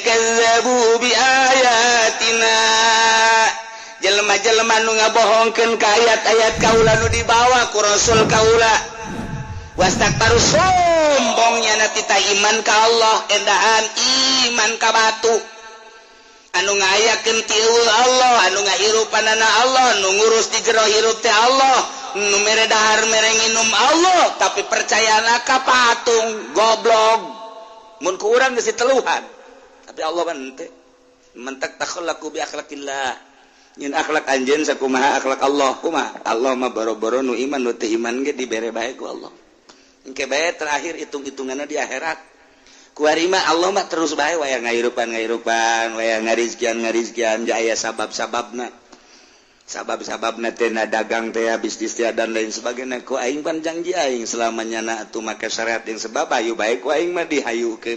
Kazzabu bi ayatina, jelema-jelema nu ngabohongkeun ka ayat-ayat kaula nu dibawa ku Rasul kaula. Wastakbaru, sombongnya na tita iman ka Allah, endahan iman ka batu. Anu ngayakeun ti Allah, anu ngahirupanana Allah, nu ngurus di jero hirup teh Allah, nu mere dahar mere nginum Allah, tapi percayana ka patung. Goblok, mun ku urang geus teluhan, tapi Allah mah henteu. Mentak takhallaqu bi akhlaqillah, nyin akhlak anjeun sakumaha akhlak Allah. Kumaha Allah mah? Boro-boro nu iman, nu teu iman ge dibere bae ku Allah. Engke bae terakhir hitung-hitunganna di akhirat. Kuari mah Allah mah terus bae waya ngahirupan ngahirupan, waya ngarizkian ngarizkian, jaya sabab-sababna, sabab-sababna teh na dagang teh, bisnis teh, dan lain sebagainya. Ku aing pan janji aing selamanya na atuh make syariat yang sebab ayu bae ku aing mah dihayukeun.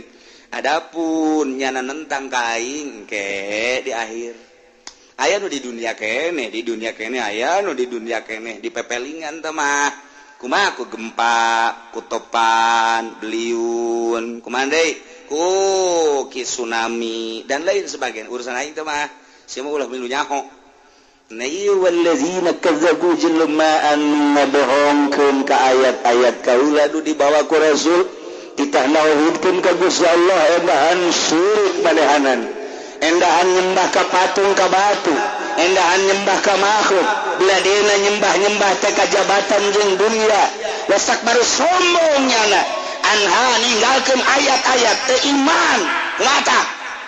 Adapun nyana nentang ka aing ke di akhir, aya nu di dunia kene, di dunia kene, aya nu di dunia kene di pepelingan teh mah. Kumaha? Ku gempa, ku topan beliun, kumaha deui, ku ki tsunami dan lain sebagainya. Urusan aing teh mah, sia mah ulah milu nyaho. Nah, ieu wallazina kazzabu, jelema anu ngabohongkeun ka ayat-ayat kaula nu dibawa ku Rasul, titah nauhidkeun ka Gusti Allah, endahan syirik manehanan, endahan nyembah ka patung, ka batu, endahan nyembah ka makhluk, beladena nyembah-nyembah teh ka jabatan jeung dunia. Wastakbaru, sombong nyana, anha, ninggalkeun ayat-ayat, teu iman mata.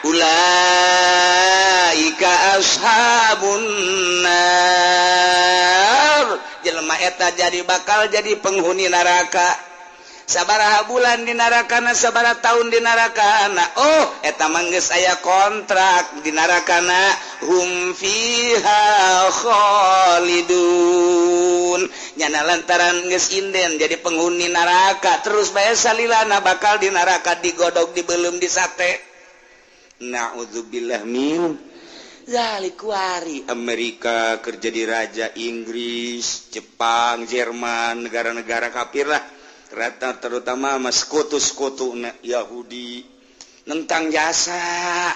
Ulaika ashabun nar, jelema eta jadi bakal jadi penghuni neraka. Sabaraha bulan di narakana, sabaraha tahun di narakana? Oh, eta mah geus aya kontrak di narakana. Hum fiha khalidun. Nyana lantaran geus inden jadi penghuni neraka, terus bae salilana bakal di neraka, digodog, dibelum, disate. Naudzubillah min zalik. Kuari Amerika kerja di raja Inggris, Jepang, Jerman, negara-negara kafir lah rata, terutama mas sekutu-sekutu Yahudi, nentang jasa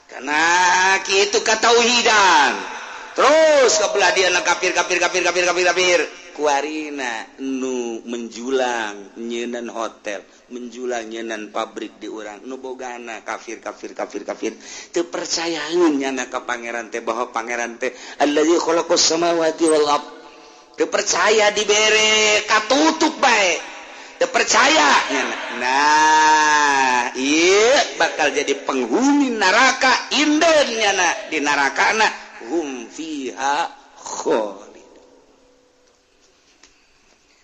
karena gitu katauhidan. Terus kebelah dia kafir, kafir, kafir, kafir, kafir, kafir. Kuarina nu menjulang nyenan hotel, menjulang nyenan pabrik di urang, nu bogana kafir, kafir, kafir, kafir, teu percayaeun nyana ka pangeran teh, bahwa pangeran teh allazi khalaqas samawati wal ard. Teu percaya, dibere katutup bae, teu percaya. Nah, iya bakal jadi penghuni neraka inden nyana di narakana. Hum fiha khalid.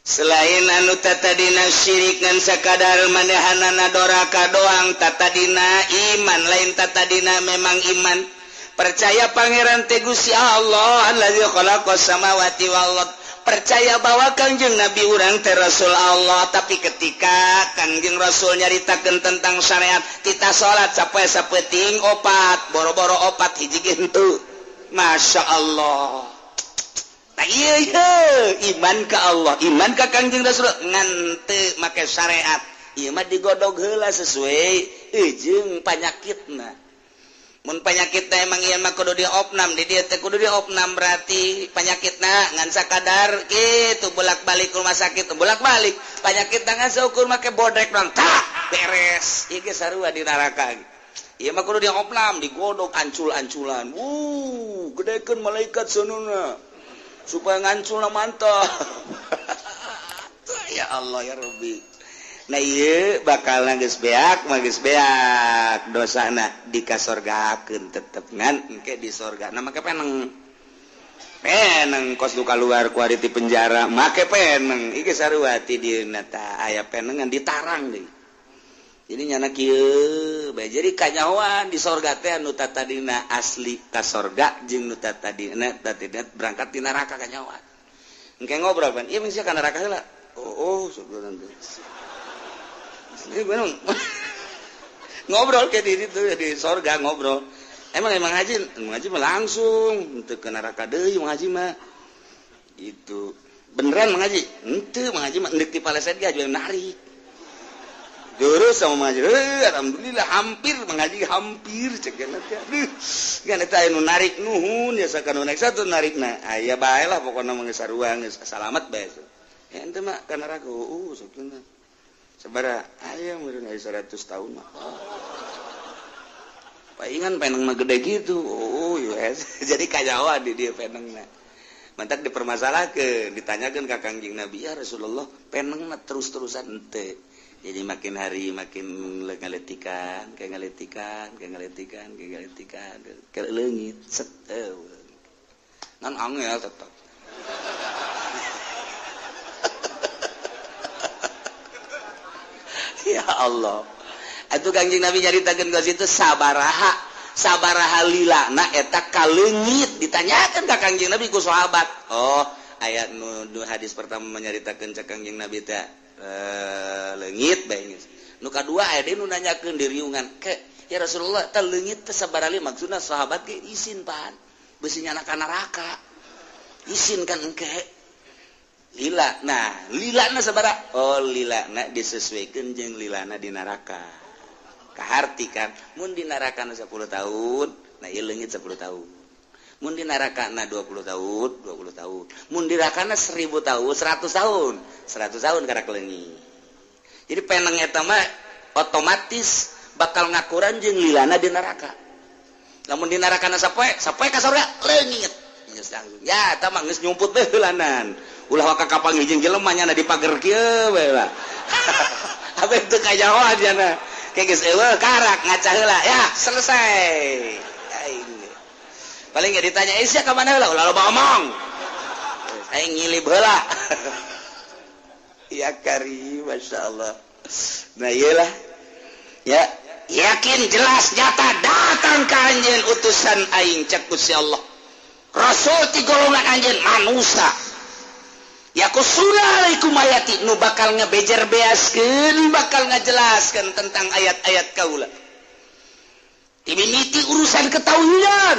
Selain anu tatadina syirik ngan sakadar manehanana doraka doang, tatadina iman, lain tatadina memang iman, percaya pangeran teh Gusti Allah allazi khalaqas samawati wal ard, percaya bahwa Kangjeng Nabi urang teh Rasul Allah. Tapi ketika Kangjeng Rasul nyaritakeun tentang syariat, tita salat sapoe sapeting opat, boro-boro opat, hiji ge henteu. Masya Allah. Nah, iya, iman ke Allah, iman ke Kangjeng Rasul, ngan teu make syariat. Ieu mah digodog heula sesuai jeung panyakitna. Mun panyakitna emang ieu mah kudu diopnam di dieu teh, kudu diopnam, berarti panyakitna ngan sakadar kitu, bolak-balik rumah sakit, bolak-balik. Panyakitna ngan saukur make bodrek doang, tak beres. Ieu ge sarua di neraka. Ieu mah kudu diopnam, digodog ancul-anculan. Wuh, gedekeun malaikat sonuna supaya ngancul mantap. Ya Allah ya Rabbi. Nah, iya bakal geus beak mah, geus beak dosana, dikasorgakeun tetep, ngan engke di sorga. Nah, make peneng peneng kos nu kaluar kuari ti penjara, make peneng iki sarua ti dieuna ta aya penengan ditarang deui. Jadi nyana kieu bae, jadi kanyahoan di sorga teh anu tatadina asli ka sorga jeung nu tatadina tatadina berangkat di neraka kanyahoan. Engke ngobrol pan, ieu mah ka neraka heula. Oh, sebenarnya ini bener. Ngobrol kayak di itu di sorga ngobrol. Emang emang haji, emang haji mah langsung untuk ke neraka deui. Emang haji mah itu beneran, Mang Haji henteu, Mang Haji mah endek di paleset ge aja narik. Terus sama mengaji, alhamdulillah hampir mengaji hampir cek teh. Aduh, kan eta anu narik nuhun ya sakanu naik satu narik na. Aya bae lah pokona mah geus sarua geus salamet bae. Ya ente mah ka neraka satuna. Sabaraha aya meureun aya 100 tahun mah. Paingan peneng mah gede gitu. Oh, yes. Jadi kajawa di dia penengna. Mantak dipermasalahkeun, ditanyakeun ka Kangjeng Nabi, ya Rasulullah, penengna terus-terusan henteu. Jadi makin hari makin ngaletikan, kayak ngaletikan, kayak ngaletikan, kayak ngaletikan, kayak leungit, set. Ngan angel tetep. Ya Allah. Atuh Kangjeng Nabi nyaritakeun ka situ sabaraha, sabaraha lilana eta kaleungit ditanyakeun ka Kangjeng Nabi ku sahabat. Oh, ayat nu hadis pertama menyaritakeun cek Kangjeng Nabi teh leungit bae geus. Nu kadua aya deui nu nanyakeun di riungan ke ya Rasulullah teh leungit teh sabaraha lila maksudna sahabat ge isin pan beusi nyana ka neraka. Isin kan engke. Lila. Nah, lilana sabaraha? Oh, lilana disesuaikeun jeung lilana di neraka. Kaharti kan mun di neraka 10 tahun, nah ieu leungit 10 tahun. Mun di neraka na 20 tahun, 20 tahun. Mun di neraka na 1000 tahun, 100 tahun. 100 tahun karak leungit. Jadi peneng eta mah otomatis bakal ngakuran jeung lilana di neraka. Lamun di neraka na sapoe, sapoe ka surga leungit. Geus langsung. Ya, eta mah geus nyumput bae heulanan. Ulah waka kapanggih jeung jelema nya di pager kieu bae lah. Abe teu kajahoan jana. Kayak geus eueuh karak ngaca heula. Ya, selesai. Aing paling nggak ditanya, sia ka mana heula? Ulah loba omong. Aing ngilib heula. Ya kari, Masya Allah. Nah iyalah. Ya, yakin jelas nyata datang ka anjeun utusan aing cek Gusti Allah. Rasul ti golongan anjeun manusia. Ya kusuna alaikum ayati nu bakal ngebejer beaskeun, bakal ngajelaskeun tentang ayat-ayat kaula. Timimiti urusan ketauhidan,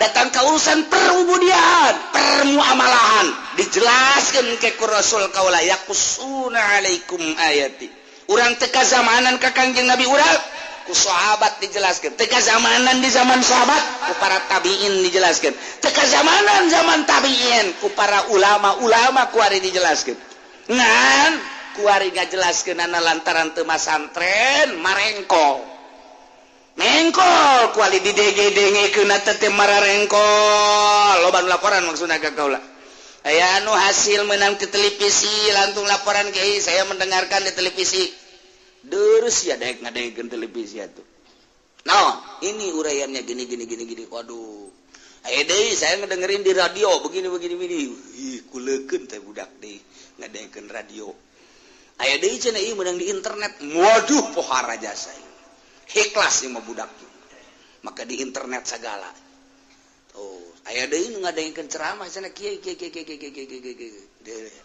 datang ke urusan perubudian, permuamalahan, dijelaskan ke ku Rasul kaula yaqusuna alaikum ayati. Urang teka zamanan ka Kangjeng Nabi urang, ku sahabat dijelaskan. Teka zamanan di zaman sahabat, ku para tabiin dijelaskan. Teka zamanan zaman tabiin, ku para ulama-ulama ku ari dijelaskan. Ngan ku ari ngajelaskeun ana lantaran teu masantren marengkol. Mengkol kuali di denge-dengekeun teh mararengkol. Loba nu laporan maksudna ka kaula. Aya anu hasil menang di televisi langsung laporan kiai saya mendengarkan di televisi. Terus ya daek ngadengekeun televisi atuh. Nah, ini uraiannya gini gini gini gini. Waduh. Aya deui saya ngedengerin di radio begini begini begini. Ih, kuleukeun teh budak deui ngadengekeun radio. Aya deui cenah ieu meunang di internet. Waduh, pohara jasa ieu. Ikhlas ieu mah budak. Maka di internet segala. Oh, aya deui nu ngadengekeun ceramah cenah kieu kieu kieu kieu kieu kieu kieu.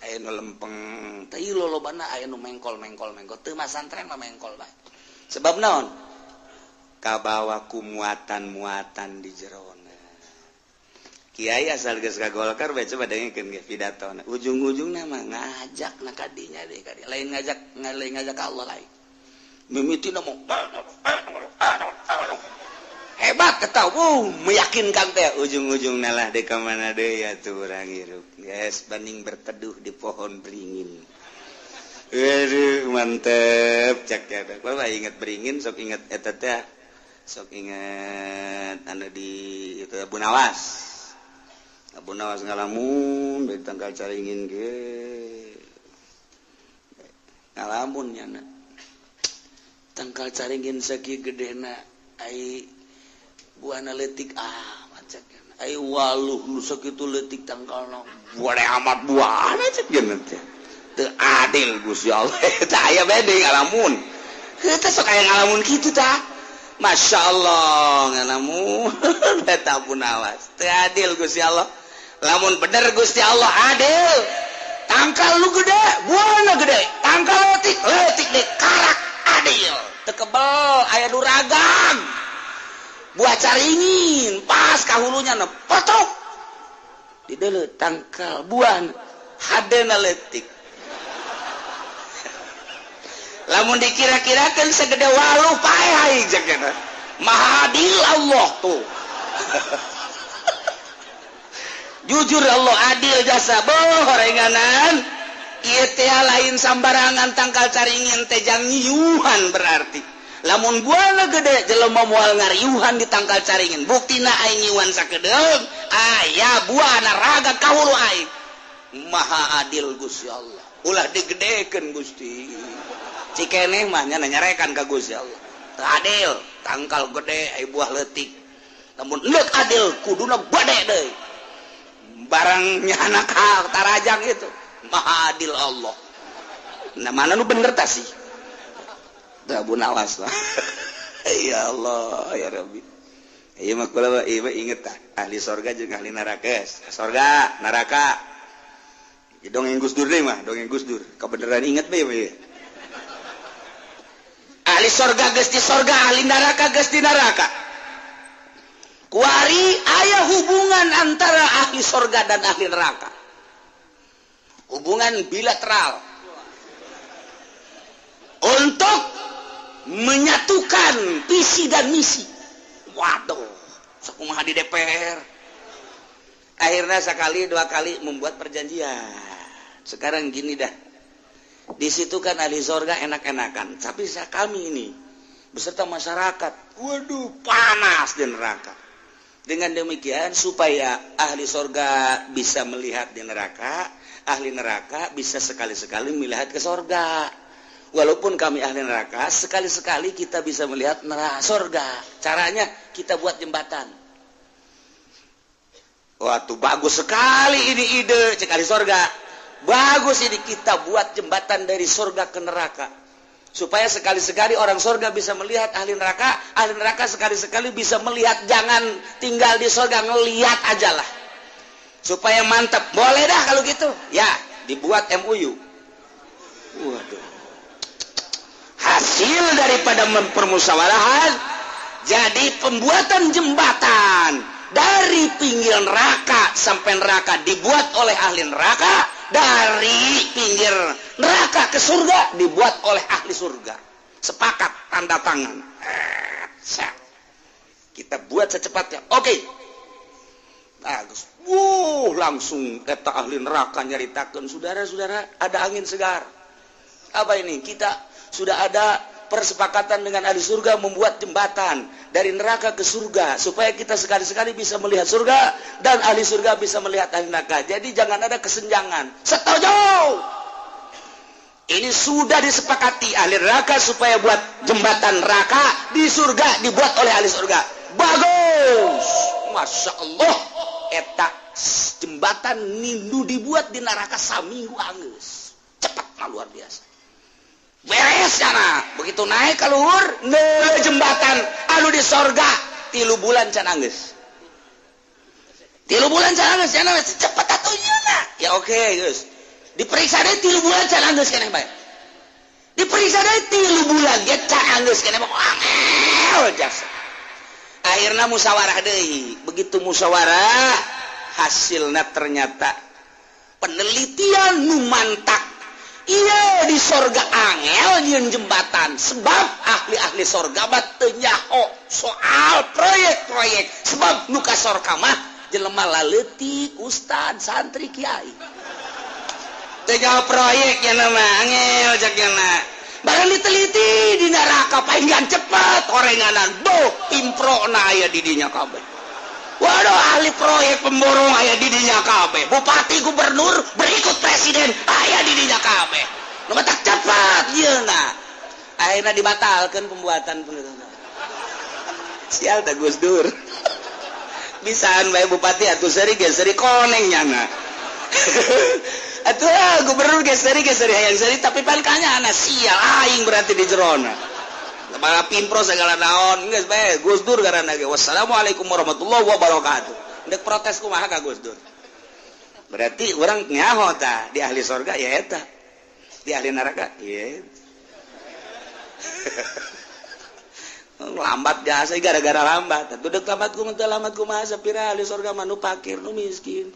Aya nu lempeng, teh ieu lolobana aya nu mengkol mengkol mengkol. Teu masantren mah mengkol bae. Sebab naon? Kabawa ku muatan-muatan di jerona. Kiai asal geus ka Golkar bae coba dengekeun ge pidatona. Ujung-ujungna mah ngajak na ka dinya deui ka dieu. Lain ngajak, lain ngajak ka Allah lain. Mimitina mah hebat ketau, meyakinkan teh ujung-ujungna lah deui ka mana deui atuh urang hirup. Geus banding berteduh di pohon beringin. Aduh, mantep cak ya. Bapak inget beringin sok inget eta teh. Sok inget anu di itu Abu Nawas. Abu Nawas ngalamun dari tangkal caringin ge. Ngalamun nya na. Tangkal caringin sakieu gedena ai buahna leutik amat cek. Ai waluh nu sakitu leutik tangkalna. Buah amat buahna cek geuna teh. Teu adil Gusti Allah. Tah aya bae deui ngalamun. Heuh teh sok aya ngalamun kitu tah. Masya Allah ngalamun eta Abu Nawas. Teu adil Gusti Allah. Lamun bener Gusti Allah adil. Tangkal lu gede, buahna gede. Tangkal leutik, leutik deh karak adil. Teu kebel aya nu ragang. Buah caringin pas kahulunya na potok. Di deuleu tangkal buah hadena leutik. Lamun dikira-kirakan segede walu paeh aing cek nya. Maha adil Allah tuh. Jujur Allah adil jasa boh horenganan. Ieu teh lain sambarangan tangkal caringin teh jang nyiuhan berarti. Lamun buahna gede jelema moal ngariuhan di tangkal caringin. Buktina aing nyiuhan sakedeung aya buahna raga ka hulu aing. Maha adil Gusti Allah. Ulah digedekeun Gusti. Cikeneh mah nya nyarekan ka Gusti Allah. Teu adil, tangkal gede ai buah leutik. Lamun endek adil kuduna gede deui. Barang nyana ka tarajang itu. Maha adil Allah. Nah mana nu bener tah sih? Tah bu nawas lah. Ya Allah, ya Rabbi. Ieu mah kula ieu mah inget tah, ahli sorga jeung ahli neraka. Sorga, neraka. Dongeng Gus Dur deui mah, dongeng Gus Dur. Kabeneran inget bae ieu. Ahli sorga geus di sorga, ahli neraka geus di neraka. Kuari aya hubungan antara ahli sorga dan ahli neraka. Hubungan bilateral. Untuk menyatukan visi dan misi. Waduh, sakumaha di DPR. Akhirnya sekali dua kali membuat perjanjian. Sekarang gini dah. Di situ kan ahli sorga enak-enakan, tapi kami ini beserta masyarakat, waduh panas di neraka. Dengan demikian supaya ahli sorga bisa melihat di neraka, ahli neraka bisa sekali-sekali melihat ke sorga. Walaupun kami ahli neraka, sekali-sekali kita bisa melihat neraka sorga. Caranya kita buat jembatan. Wah, tuh bagus sekali ini ide cek ahli sorga. Bagus ini kita buat jembatan dari surga ke neraka. Supaya sekali-sekali orang surga bisa melihat ahli neraka sekali-sekali bisa melihat, jangan tinggal di surga, ngelihat aja lah. Supaya mantap. Boleh dah kalau gitu. Ya, dibuat MOU. Waduh. Hasil daripada permusyawarahan jadi pembuatan jembatan dari pinggir neraka sampai neraka dibuat oleh ahli neraka, dari pinggir neraka ke surga dibuat oleh ahli surga. Sepakat tanda tangan. Kita buat secepatnya. Oke. Bagus. Langsung eta ahli neraka nyaritakeun, saudara-saudara, ada angin segar. Apa ini? Kita sudah ada persepakatan dengan ahli surga membuat jembatan dari neraka ke surga supaya kita sekali-sekali bisa melihat surga dan ahli surga bisa melihat ahli neraka. Jadi jangan ada kesenjangan. Setuju. Ini sudah disepakati ahli neraka supaya buat jembatan neraka di surga dibuat oleh ahli surga. Bagus. Masya Allah. Eta jembatan nindu dibuat di neraka saminggu anggeus. Cepat luar biasa. Beres sana. Begitu naik ke luhur, neuleuh jembatan anu di sorga 3 bulan can anggeus. 3 bulan can anggeus, cenah cepet atuh nyeuna. Ya oke, geus. Diperiksa deui 3 bulan can anggeus keneh bae. Diperiksa deui 3 bulan ge can anggeus keneh bae. Angel jasa. Akhirna musyawarah deui. Begitu musyawarah, hasilna ternyata penelitian nu mantak. Iya di sorga angel nyeun jembatan sebab ahli-ahli sorga mah teu nyaho soal proyek-proyek sebab nu ka sorga mah jelema laleutik ustad santri kiai teu nyaho proyek nya mah angel cek nya barang diteliti di neraka palingan cepet horenganan boh improna aya di dinya kabeh. Waduh ahli proyek pemborong aya di dinya kabeh, bupati gubernur berikut presiden aya di dinya kabeh. Nu matak cepat yeuna. Akhirna dibatalkeun pembuatan penerima. Sial tah Gus Dur. Bisaan bae bupati atuh seuri ge seuri koneng nyana. Atuh gubernur ge seuri hayang seuri tapi pan kanyana sial aing berarti di jerona. Para pimpro segala naon geus bae Gus Dur garana ge wassalamualaikum warahmatullahi wabarakatuh. Ndek protes kumaha ka Gus Dur. Berarti urang nyaho tah di ahli sorga ya eta. Di ahli neraka ieu. Lambat jasa gara-gara lambat. Atuh deuk lambat kumaha teu lambat kumaha sapira ahli sorga mah nu fakir nu miskin.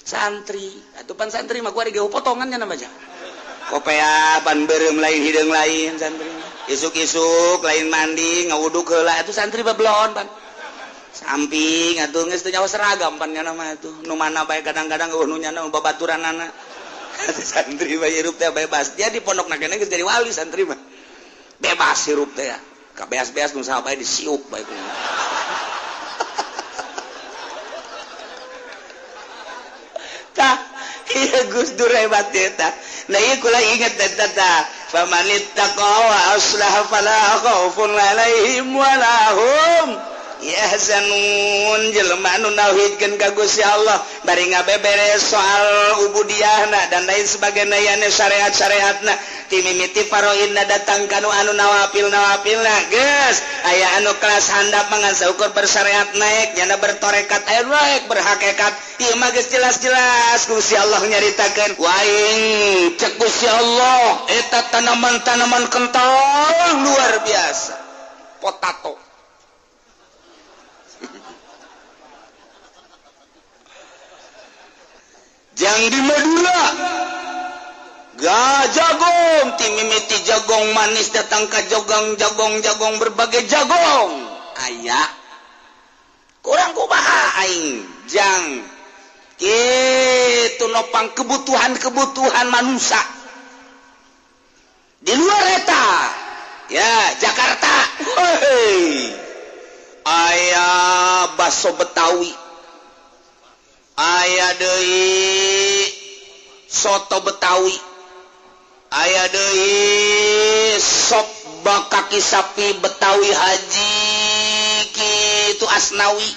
Santri, atuh pan santri mah kuari ge potongan nya nama aja. Kopea pan beureum lain hideung lain santri. Isuk-isuk lain mandi ngawuduk heula atuh santri babelon pan. Samping atuh geus teu nyawa seragam pan nya mah atuh. Nu mana bae kadang-kadang eueuh nu nyana babaturanana. Santri mah hirup teh bebas. Dia di pondokna keneh geus jadi wali santri mah. Bebas hirup teh ya. Kabeas-beas nu saha bae disiup bae kumaha. Tah, ieu Gus Dur hebat eta. Nah ieu kula inget eta tah. Famanittaqa wa aslaha fala khaufun alaihim wala hum yahzanun. Jelema anu nauhidkeun ka Gusti Allah bari ngabeberes soal ubudiyahna dan lain sebagainya yane syariat-syariatna ti mimiti faraidna datang ka nu anu nawafil-nawafilna geus aya anu kelas handap mangan saukur bersyariat naik nyana bertorekat aya naik berhakikat ieu mah geus jelas-jelas Gusti Allah nyaritakeun waing cek Gusti Allah eta tanaman-tanaman kental luar biasa potato. Jang di Madura gak jagong timimiti jagong manis datang ke jogong jagong jagong berbagai jagong aya kurang kumaha aing jang kitu nopang kebutuhan-kebutuhan manusia di luar eta ya Jakarta hei aya baso Betawi aya deui soto Betawi aya deui sop kaki sapi Betawi Haji kitu Asnawi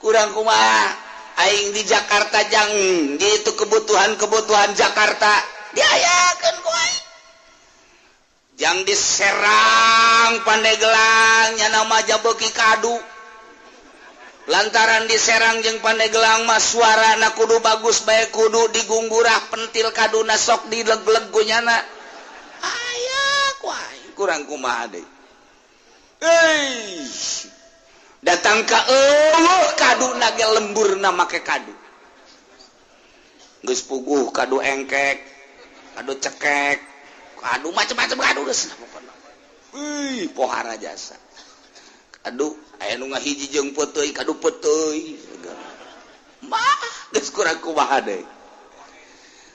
kurang kumaha aing di Jakarta jang gitu kebutuhan-kebutuhan Jakarta diayakeun ku aing jang di Serang Pandeglang nya nama jabeuki kadu lantaran di Serang jeung Pandeglang mah suarana kudu bagus bae kudu digungkurah pentil kaduna sok dileg-leg ku nyana aya ku aing kurang kumaha deui euy datang ka eueuh kaduna ge lemburna make kadu geus puguh kadu engkek kadu cekek kadu macam-macam kadu geus pokona euy pohara jasa kadu aya nu ngahiji jeung peuteuy kadu peuteuy mah geus kurang kumaha deui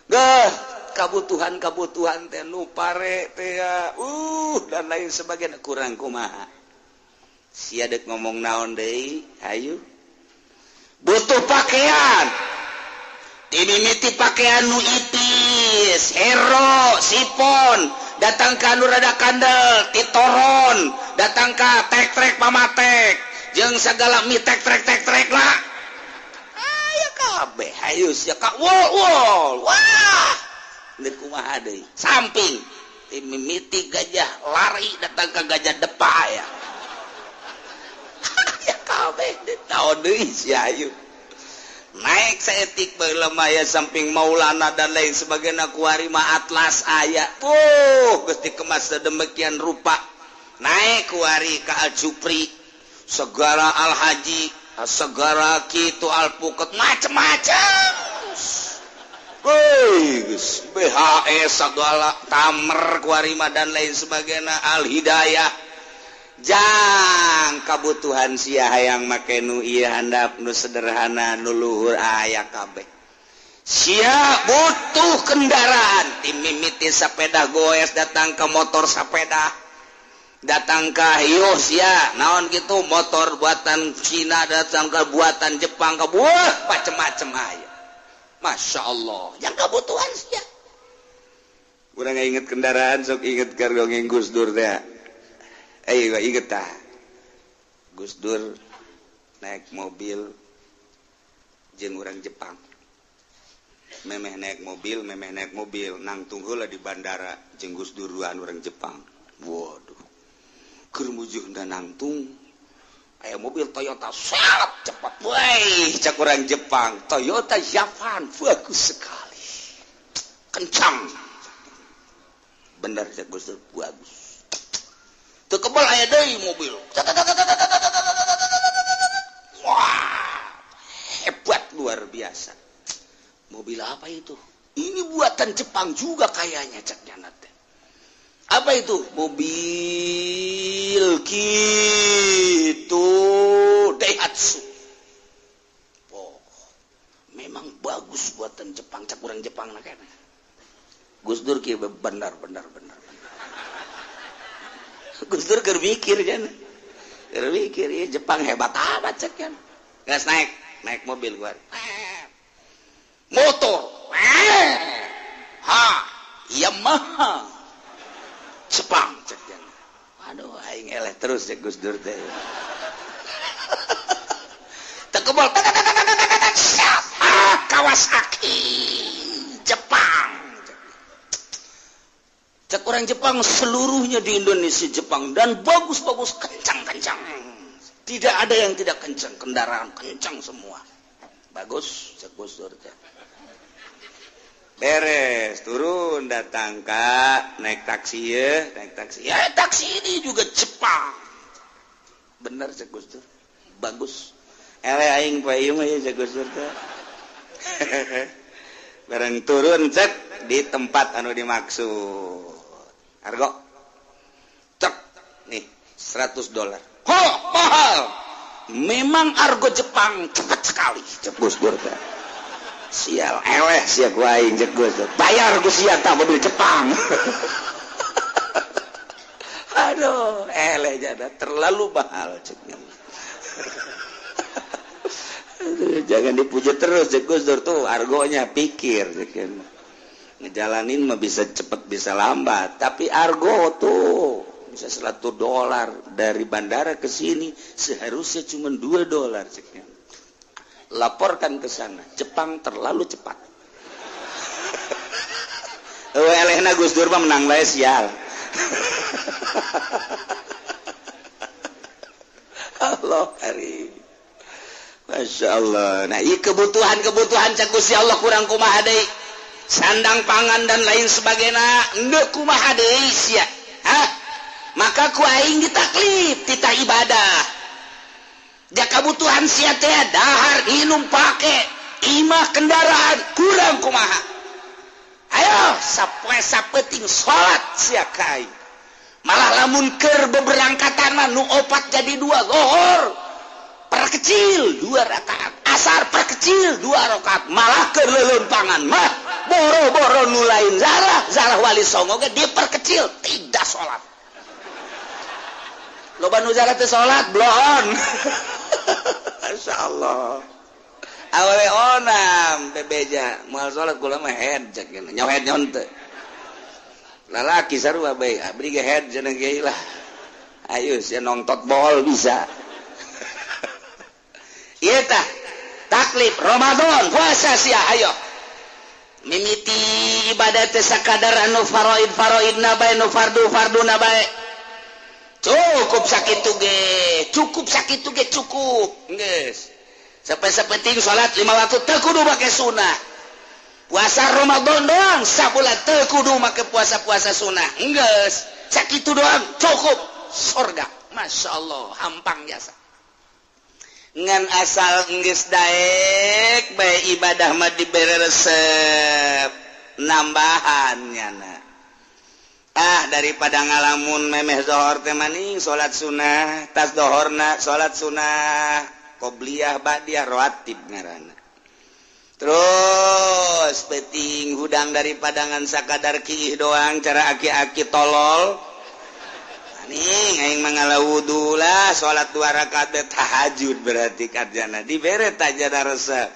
geuh kabutuhan-kabutuhan teh nu pare teh dan lain sebagainya kurang kumaha sia deuk ngomong naon deui hayu butuh pakaian dimimiti pakaian nu ipis hero sipon datang ka anu rada kandel titoron datang ka tek-trek pamatek jeung segala mi tek-trek tek-trek lah aya kabeh hayu sia ka wol wol wah deuk kumaha deui samping dimimiti gajah lari datang ka gajah depa aya ya kabeh naon deui sia hayu naik saetik baheula mah aya samping Maulana dan lain sebagainya kuari mah Atlas aya geus dikemas sedemikian rupa naik kuari ka Al Jupri segala Al Haji segala kitu alpuket macem-macem geus BHS segala tamer kuari mah dan lain sebagainya Al Hidayah jang kabutuhan sia hayang make nu ieu handap nu sederhana nu luhur aya kabeh sia butuh kendaraan timimiti sepeda goes datang ke motor sepeda datang ke hiu sia naon gitu motor buatan Cina datang ke buatan Jepang ke buah macem-macem aya Masya Allah yang kebutuhan sia urang inget kendaraan sok inget kargongeng Gus Dur teh. Ayo inget tah Gus Dur naik mobil jeung urang Jepang memeh naik mobil nangtung heula di bandara jeung Gus Dur duaan urang Jepang waduh keur mujuhna nangtung aya mobil Toyota salep cepat weh cak urang Jepang Toyota Javan bagus sekali kencang bener cak Gus Dur bagus teu kebal aya deui mobil. Wah, hebat luar biasa. Mobil apa itu? Ini buatan Jepang juga kayaknya cek nyana teh. Apa itu? Mobil gitu Daihatsu. Oh, memang bagus buatan Jepang cek urang Jepang na kayaknya. Gus Dur kieu benar benar benar. Gus Dur keur mikir kan. Keur mikir ya Jepang hebat amat cek kan. Geus naik mobil gua. Motor. Ha, Yamaha. Jepang cek kan. Aduh aing eleh terus cek Gus Dur teh. Tekebol Kawasaki Jepang. Cek orang Jepang seluruhnya di Indonesia Jepang dan bagus-bagus kencang-kencang. Tidak ada yang tidak kencang, kendaraan kencang semua. Bagus cek Gus Dur teh. Beres, turun datang kak, naik taksi ya, naik taksi. Ya taksi ini juga Jepang. Bener cek Gus Dur. Bagus. Ele aing poe ieu mah ya cek Gus Dur teh. Bareng turun cek di tempat anu dimaksud. Argo. Cek nih $100. Ho, mahal. Memang argo Jepang cepat sekali cek Gus Dur teh. Sial eleh sia ku aing cek Gus Dur. Bayar ku sia tah mobil Jepang. Aduh, eleh jada terlalu mahal ceknya. Aduh, jangan dipuji terus cek Gus Dur tuh argonya pikir cek. Ngejalanin mah bisa cepet bisa lambat, tapi argo tuh bisa $100 dari bandara ke sini seharusnya cuma $2 ceknya. Laporkan ke sana, Jepang terlalu cepat. Elehna Gus Dur mah menang bae sial. Allah hari. Masya Allah. Nah, ieu kebutuhan-kebutuhan cek Gusti Allah kurang kumaha deui. Sandang pangan dan lain sebagainya endeu kumaha deui sia. Hah? Maka ku aing ditaklif titah ibadah. Ja kebutuhan sia teh dahar, minum, pake, imah, kendaraan kurang kumaha. Ayo sapoe sapeting salat sia ka aing. Malah lamun keur beberangkatan mah nu opat jadi 2 lohor. Perkecil 2 rakaat, asar perkecil 2 rakaat, malah keur leuleumpangan mah boro-boro nu lain zarah, zarah wali songo ge diperkecil tidak salat. Loba nu zarah teu salat bloon. Masya Allah. Awewe onam bebeja moal salat kula mah head cek nyaho head nyaho teu. Lalaki sarua bae abdi ge head cenah ge lah. Ayo sia nongtot bol bisa. Ieu tah taklif Ramadan puasa sia ayo. Mimiti ibadah teh sakadar anu faraid faraidna bae nu fardu farduna bae. Cukup sakitu ge, cukup sakitu ge cukup. Geus. Sampai sapeting salat 5 waktu teu kudu make sunah. Puasa Ramadan doang sabulan teu kudu make puasa-puasa sunah. Geus, sakitu doang cukup surga. Masya Allah, hampang jasa. Ngan asal geus daek bae ibadah mah dibere resep nambahan nyana. Ah daripada ngalamun memeh zohor teh maning salat sunah, tas dohorna salat sunah, qobliyah ba'diyah rawatib ngaranna. Terus peuting hudang daripada ngan sakadar kiih doang cara aki-aki tolol. Nih aing mangala wudu lah salat 2 rakaat tahajud berarti karjana dibere tajana resep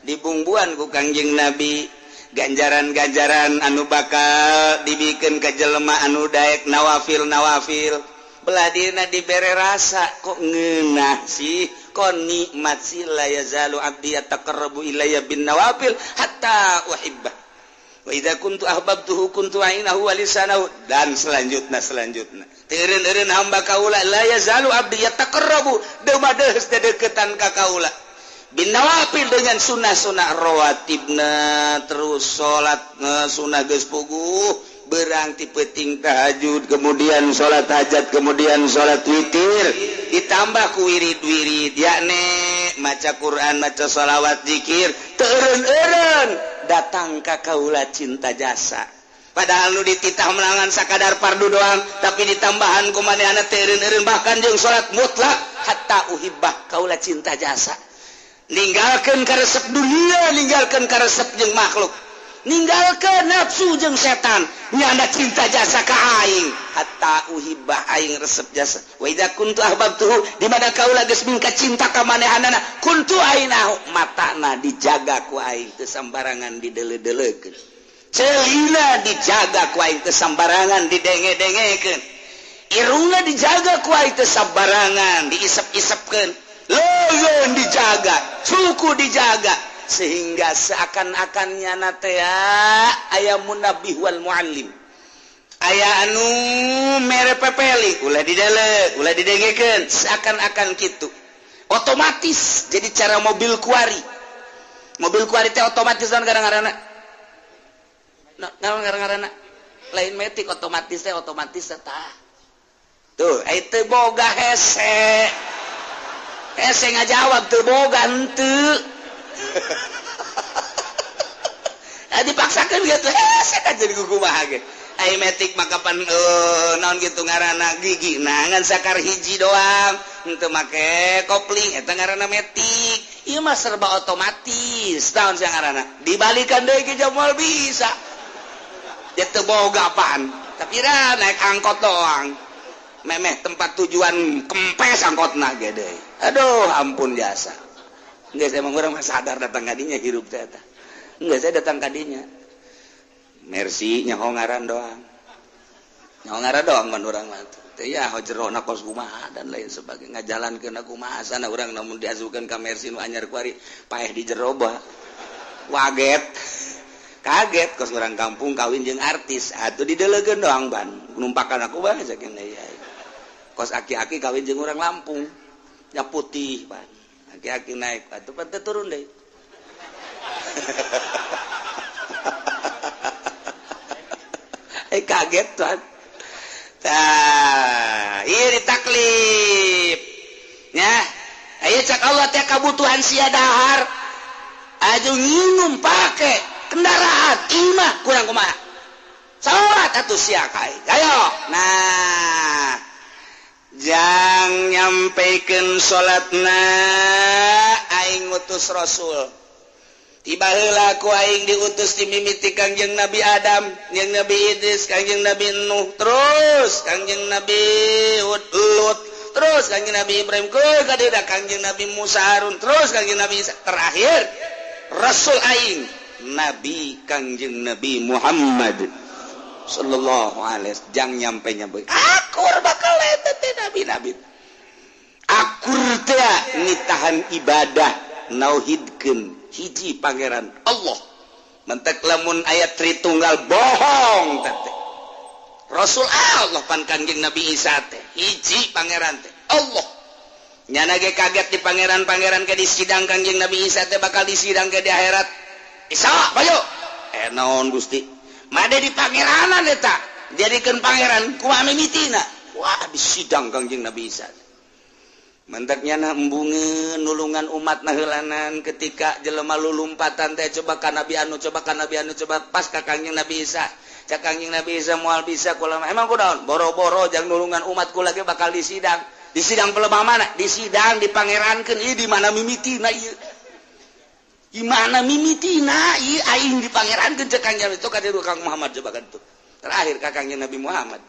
dibungbuan ku Kangjeng Nabi ganjaran-ganjaran anu bakal dibikeun ka jelema anu daek nawafil nawafil belah dina dibere rasa kok ngeunah sih kok nikmat sih la yazalu abdi yataqarrabu ilayya bin nawafil hatta uhibbah wa idza kuntu ahbabtuhu kuntu ainahu wa lisanahu dan selanjutnya teureun-eureun hamba kaula la yazalu abdi yataqarrabu deumadeus dedeketan ka kaula bin nawafil dengan sunnah-sunnah rawatibna terus salat sunnah geus puguh berang ti peuting tahajud kemudian salat hajat kemudian salat witir ditambah ku wirid-wirid yakni maca Quran maca shalawat zikir teureun-eureun Datang ka kaula cinta jasa. Padahal nu dititah menangan sakadar fardu doang, tapi ditambahan ku manehna teu eureun-eureun bahkan jeung salat mutlak hatta uhibbah kaula cinta jasa. Ninggalkeun karesep dunia, ninggalkeun karesep jeung makhluk, ninggalkeun nafsu jeung setan, nyanda cinta jasa ka aing hatta uhibbah aing resep jasa. Wa idza kuntu ahbabtuhu, di mana kaula geus mingka cinta ka manehanana, kuntu ainahu, matana dijaga ku aing teu sambarangan dideuleu-deleukeun, celina dijaga ku aing teu sambarangan didenge-dengekeun, irungna dijaga ku aing teu sambarangan diisep-isepkeun, leungeun dijaga, suku dijaga, sehingga seakan-akan nyana teh aya munabih wal muallim, aya anu mere pepeli ulah didele, ulah didengekeun, seakan-akan kitu otomatis. Jadi cara mobil kuari, mobil kuari teh otomatis naon ngaranna? Naon ngaranna? Lain metik, otomatis teh otomatis tah. Tuh, teu boga hese. Hese ngajawab teu boga henteu. Nah, dipaksakeun gitu hese kan jadi kumaha ge. Ai metik mah kapan naon kitu ngaranna gigi nah ngan sakar hiji doang henteu make kopling eta ngaranna metik. Ieu mah serba otomatis. Naon sia ngaranna? Dibalikan deui ke moal bisa. Dia teu boga apaan. Tapi ra naik angkot doang. Memeh tempat tujuan kempes angkotna ge deui. Aduh ampun jasa. Enggak, saya emang urang mah sadar datang kadinya hirup teh eta. Enggak, saya datang kadinya. Mercy nyaho ngaran doang. Nyaho ngaran doang mun urang mah teh ya jerona kos kumaha dan lain sebagainya. Ngajalankeun kumaha sana urang namun diasukeun ka Mercy nu anyar kuari paeh di jero bah. Waget. Kaget kos urang kampung kawin jeung artis. Atuh didelegeun doang ban. Numpakan aku bae saking deui. Kos aki-aki kawin jeung urang Lampung. Nya putih ban. Aki-aki naik atuh pan teu turun deui. Kaget tuan. Tah, ieu ditaklif. Nya, aya cak Allah teh kabutuhan sia dahar. Aju nginum pake kendaraan imah kurang kumaha. Salat atuh sia kae. Ayo. Nah, jang nyampeikeun salatna aing ngutus Rasul. Tiba heula ku aing diutus dimimiti Kangjeng Nabi Adam, jeung Nabi Idris, Kangjeng Nabi Nuh, terus Kangjeng Nabi Hud, Lut, terus Kangjeng Nabi Ibrahim, ke kadida Kangjeng Nabi Musa, Harun, terus Kangjeng Nabi Isa, terakhir Rasul aing Nabi Kangjeng Nabi Muhammad sallallahu alaihi wasallam. Jang nyampe nyampe akur bakal eta teh nabi-nabi. Akur teh nitahan ibadah nauhidkeun hiji pangeran Allah. Mentek lamun ayat Tritunggal bohong teh. Rasul Allah pan Kangjeng Nabi Isa teh hiji pangeran teh Allah. Nyana ge kaget di pangeran-pangeran ke disidang Kangjeng Nabi Isa teh bakal disidang ke di akhirat. Isa bayo. Naon Gusti? Made di pangeranan eta. Jadikeun pangeran kumaha mimitina? Wah disidang Kangjeng Nabi Isa. Mentaknya na embungeun nulungan umat na heulanan ketika jelema lulumpatan teh coba ka Nabi anu, coba ka Nabi anu, coba pas ka Kangjeng Nabi Isa. Cak Kangjeng Nabi Isa moal bisa kula mah. Emang kunaon? Boro-boro jang nulungan umat kula ge bakal disidang. Disidang pelebah mana? Disidang dipangerankeun ieu di mana mimitina ieu. Di mana mimitina ieu aing dipangerankeun cek Kangjeng itu ka dieu Kang Muhammad coba kan tuh. Terakhir ka Kangjeng Nabi Muhammad.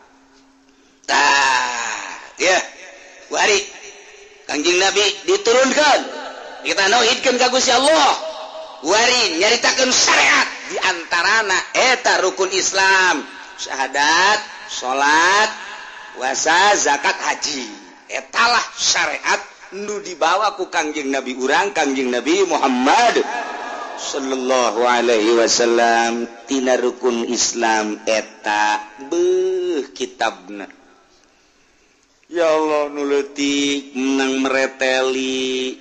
Tah, ya. Wari Kangjeng Nabi diturunkan, kita nauhidkeun ka Gusti Allah. Wari nyaritakeun syariat di antarana eta rukun Islam, syahadat, salat, puasa, zakat, haji. Etalah syariat nu dibawa ku Kangjeng Nabi urang, Kangjeng Nabi Muhammad sallallahu alaihi wasallam. Tina rukun Islam eta beuh kitabna. Ya Allah nu leutik menang mereteli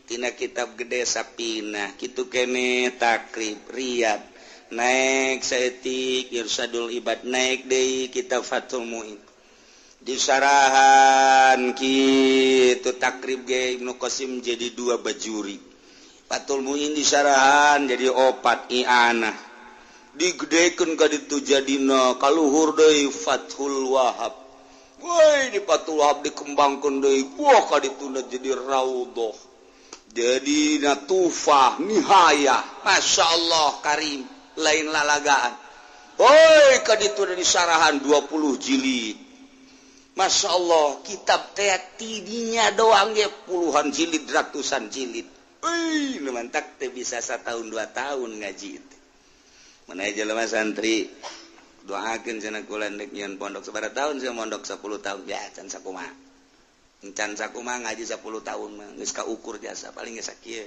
tina kitab gede Sapina kitu kene Takrib Riyad naik saeutik Irsadul Ibad naik deui kitab Fathul Muin disarahan kitu Takrib ge Ibnu Qasim jadi dua bajuri Fathul Muin disarahan jadi opat i'anah digedekeun ka ditu jadina kaluhur deui Fathul Wahab. Woi di Fathul Wahab dikembangkeun deui wah ka dituna jadi raudhah jadi natufah nihayah. Masya Allah karim lain lalagaan. Woi ka dituna disarahan 20 jilid. Masya Allah kitab teh tidinya doang ge puluhan jilid ratusan jilid. Wih, nu mantak teh bisa setahun 2 tahun ngaji itu. Mana jelema santri doakeun cenah kula ndek nyieun pondok sabaraha tahun sia mondok 10 tahun ya can sakumaha. Can sakumaha ngaji 10 tahun mah geus kaukur jasa paling geus sakieu.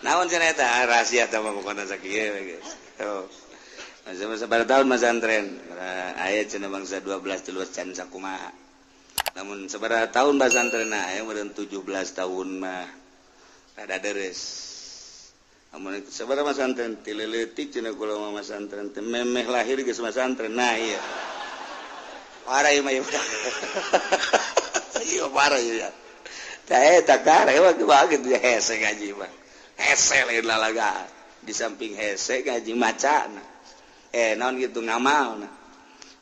Naon cenah eta rahasia teh mah pokona sakieu we geus. Oh. Masa sabaraha tahun masantren? Aya cenah bangsa 12 13 can sakumaha. Namun sabaraha tahun pasantren aya meureun 17 tahun mah rada deres. Namun sabaraha masantren ti leutik cenah kula mah masantren teh memeh lahir geus masantren. Nah iya. Parah ieu mah ieu. Ieu parah ieu. Tah eta kare mah kitu hese ngaji mah. Hese lain lalaga. Di samping hese ngaji macana. Naon kitu ngamalna.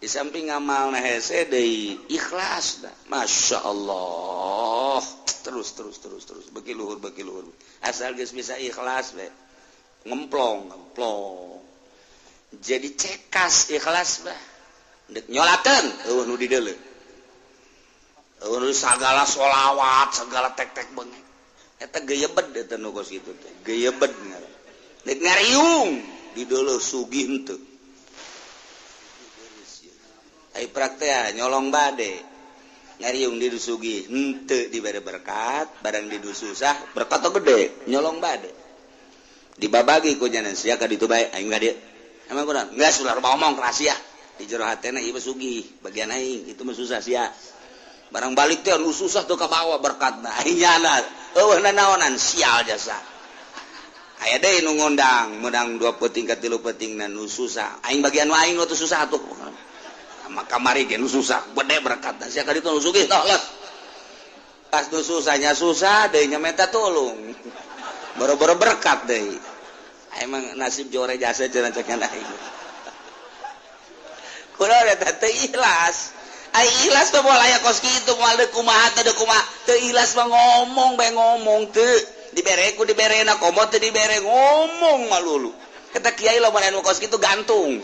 Di samping ngamal na hese deui ikhlas dah. Masya Allah terus terus terus terus beki luhur asal geus bisa ikhlas we ngemplong ngemplong jadi cekas ikhlas bah ndek nyolakeun eueuh nu dideuleu eueuh nu sagala sholawat segala tek-tek beungek eta geyebed eta nu kos kitu teh geyebed ngaran ndek ngariung dideuleu sugih henteu. Ai praktea nyolong bade ngariung di dusugi henteu dibere berkat barang di susah berkat gede nyolong bade dibabagi ku nyanan sia ka ditu bae aing ka dieu emang kurang geus ulah ngomong rahasia di jero hatena ieu mah sugih bagian aing itu mah susah sia barang balik teh anu susah teu kabawa berkatna aing nyana eueuh nanaonan sial jasa aya deui nu ngondang meunang 2 peuting ka 3 peuting na nu susah aing bagian nu aing nu teu susah atuh maka kamari ge nu susah gede berkat sia ka ditu nu sugih toh lah pas nu susahnya susah deui nya menta tulung boro-boro berkat deui emang nasib jore jasa cenah cek aing kula eta teu ikhlas ai ikhlas mah moal aya kos kitu moal deuk kumaha teh deuk kumaha teu ikhlas mah ngomong bae ngomong teu dibere ku diberena komo teu dibere ngomong malulu eta kiai lamun anu kos kitu gantung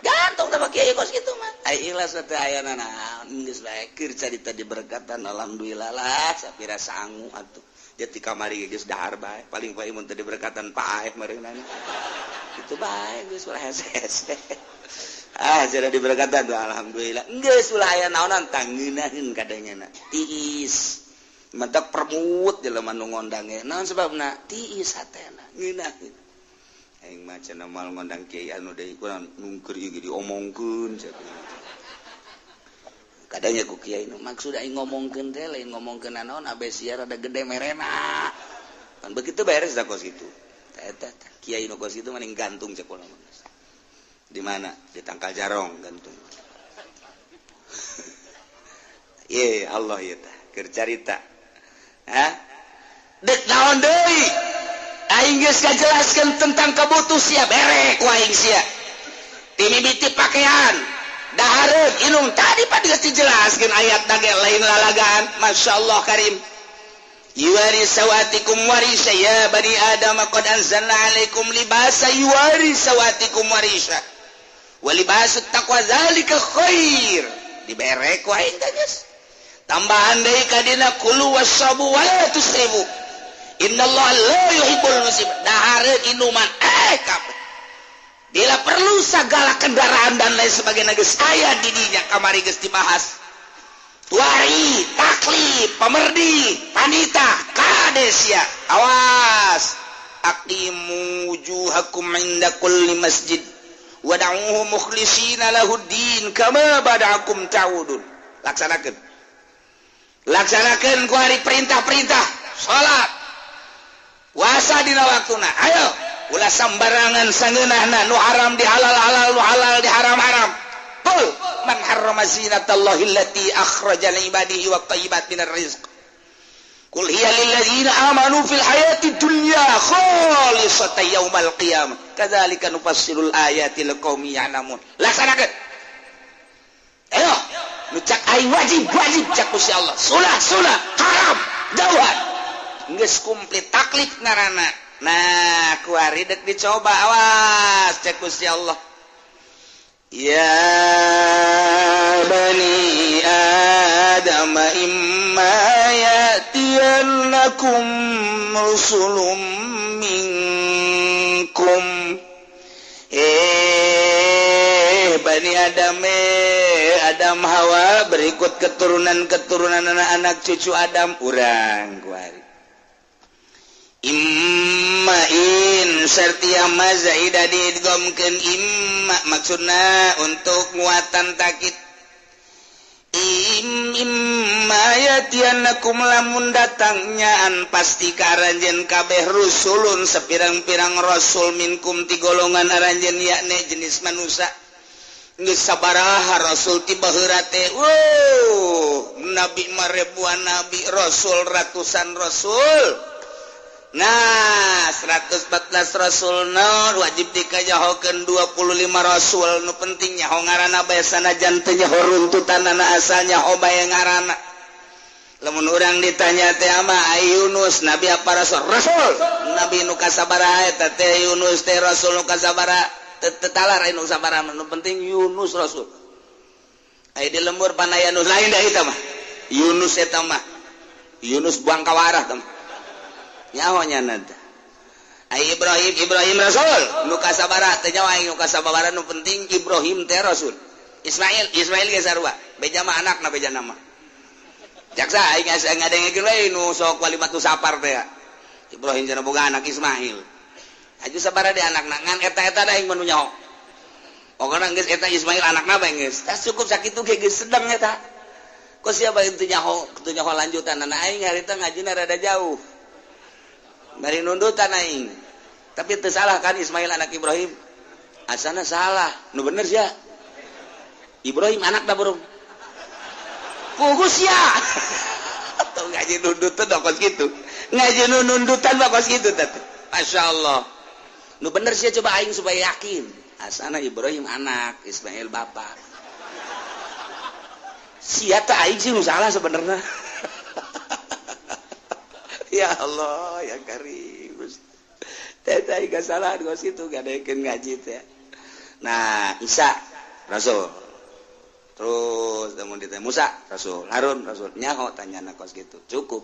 gantung teh kiai kos kitu mah ai ikhlas teh aya naon geus bae keur carita diberkatan alhamdulillah lah sapira sangu atuh jadi kamari geus dahar bae paling bae mun teu diberkatan paeh meureunana kitu bae geus ulah hese-hese ah jadi diberkatan tuh alhamdulillah geus ulah aya naonan tangeunaheun kadangna tiis mentak permut jelema nu ngondang ge naon sebabna tiis hatena ngeunaheun aing mah cenah moal ngondang kiai anu deui kurang nungker ieu ge diomongkeun cenah. Kadangnya ku kiai nu maksud aing ngomongkeun teh lain ngomongkeun naon abe sia rada gede merena. Kan begitu beres da kos kitu. Eta kiai nu kos kitu mending gantung cek kula mah. Di mana? Di tangkal jarong gantung. Ye Allah ieu teh keur carita. Hah? Dek naon deui? Aing geus kajelaskeun tentang kabutuh sia bere ku aing sia. Timimiti pakaian, dahareun, inung tadi pan geus dijelaskeun ayat ge lain lalagaan. Masyaallah karim. Yuwari sawatikum warisa ya bani Adam qad anzalna alaikum libasa yuwari sawatikum warisa. Wa libasut taqwa zalika khair. Dibere ku aing teh geus. Tambahan deui ka dina kulu wasabu wa la tusrifu. Innallaha la yuhibbul musrifin. Dahareun inuman kabeh. Bila perlu segala kendaraan dan lain sebagainya geus aya di dinya kamari geus dibahas. Tuari, taklif, pemerdi, panita, kadesia. Awas. Aqimu wujuhakum inda kulli masjid wad'uuhu mukhlishina lahuddin kama bada'akum ta'udun. Laksanakeun. Laksanakeun ku hari perintah-perintah salat. Puasa dina waktuna. Ayo, ulah sambarangan sangeunahna nu haram di halal-halal, nu halal di haram-haram. Qul man harrama zinatallahi allati akhraja li ibadihi wat thayyibat minar rizq. Qul hiya lil ladzina amanu fil hayati dunya khalisatan yaumal qiyamah kadzalika nufassilul ayati liqaumin ya'lamun. Laksanakeun. Ayo, nu cak aing wajib wajib cak Gusti Allah. Sunah sunah, haram jauhan. Geus komplit taklif ngaranna. Nah, kuari dek dicoba awas cek Gusti Allah. Ya bani Adam imma ya'tiyannakum rusulun minkum. Bani Adam, Adam Hawa berikut keturunan-keturunan anak-anak cucu Adam urang kuari. Imma in sertia mazaida diidghamkeun imma maksudna untuk muatan takit. Imma yatianakum lamun datangnya an pasti ka aranjeun kabeh rusulun sepirang-pirang rasul minkum ti golongan aranjeun yakni jenis manusia. Geus sabaraha rasul ti baheula teh. Wow, nabi mah ribuan nabi, rasul ratusan rasul. Nah, 114 rasul nu wajib dikajahokeun 25 rasul nu penting nyaho ngaranna bae sanajan teu nyaho runtutanana asal nyaho bae ngaranna. Lamun urang ditanya teh ama Yunus nabi apa rasul? Rasul. Nabi nu kasabaraha eta teh Yunus teh rasul nu kasabaraha teu talar nu sabaraha nu penting Yunus rasul. Aya di lembur panaya Yunus lain da eta mah. Yunus eta mah. Yunus buang kawarah teh. Nyahonya nada. Ai Ibrahim Ibrahim rasul nu kasabaraha teh nyawa aing nu kasabaraha nu penting Ibrahim teh rasul. Ismail Ismail ge sarua beja mah anakna beja nama. Jaksa aing asa ngadengekeun we nu sok walimatu sapar teh. Ibrahim cenah boga anak Ismail. Aju sabaraha di anakna ngan eta-eta da aing mah nu nyaho. Pokona geus eta Ismail anakna bae geus. Tah cukup sakitu ge geus sedeng eta. Ku siapa teu nyaho lanjutan aing harita ngajina rada jauh. Bari nundutan aing. Tapi teu salah kan Ismail anak Ibrahim? Asana salah. Nu bener sia. Ibrahim anak da burung. Pugus sia. Tuh ngaji nundutan kos kitu. Ngaji nundutan mah kos kitu teh. Masyaallah. Nu bener sia coba aing supaya yakin. Asana Ibrahim anak, Ismail bapak. Sia teh aing sih nu salah sebenarnya. Ya Allah, ya Karim. Teh teh kesalahan kos kitu gadekeun ngaji teh. Nah, Isa rasul. Terus lamun ditanya Musa rasul, Harun rasul, nyaho tanyana kos kitu. Cukup.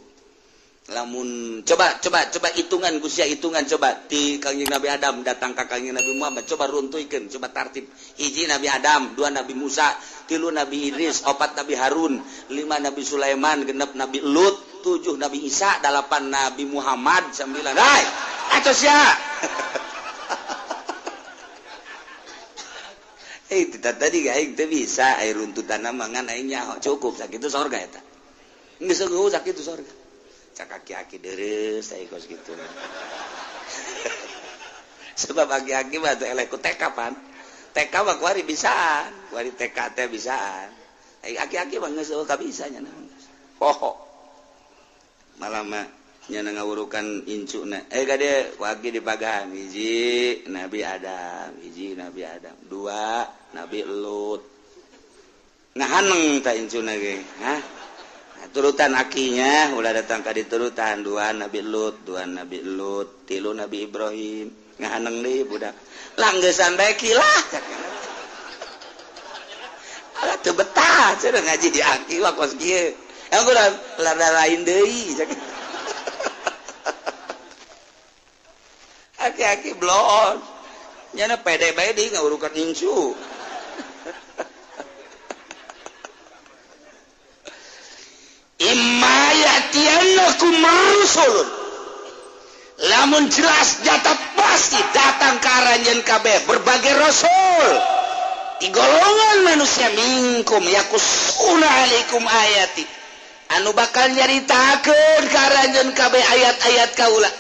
Lamun coba coba coba hitungan Gusti hitungan coba ti Kangjeng Nabi Adam datang ka Kangjeng Nabi Muhammad coba runtuikeun, coba tartib. Hiji Nabi Adam, dua Nabi Musa, tilu Nabi Idris, opat Nabi Harun, lima Nabi Sulaiman, genep Nabi Lut, 7 Nabi Isa, 8 Nabi Muhammad, 9. Hai, atos ya. Tadi aing teu bisa air runtutan mangan aing nyaho cukup sakitu sorga eta. Geus eueuh sakitu sorga. Cak aki-aki dereus aing kos kitu. Sebab aki-aki mah teh eleh ku TK pan. TK mah kuari bisaan, kuari TK teh bisaan. Aing aki-aki mah geus eueuh kabisa nya. Poho. Malah mah nya ngawurukan incuna. Kade ku aki dipagahan hiji Nabi Adam, hiji Nabi Adam, dua Nabi Lut. Ngahaneng ta incuna ge, hah? Nah, turutan akinya ulah datang ka diturutan dua Nabi Lut, dua Nabi Lut, tilu Nabi Ibrahim. Ngahaneng deui budak. Langgesan bae kilah. Alah teu betah cenah ngaji di aki mah kos kieu. Emang kurang lada lain deui. Aki-aki bloon. Nyana pede bae di ngawurukan incu. Imma ya'tiyannakum rusulun. Lamun jelas nyata pasti datang ka aranjeun kabeh berbagai rasul. Di golongan manusia minkum yakusuna alaikum ayati. Anu bakal nyaritakeun ka aranjeun kabeh ayat-ayat kaula.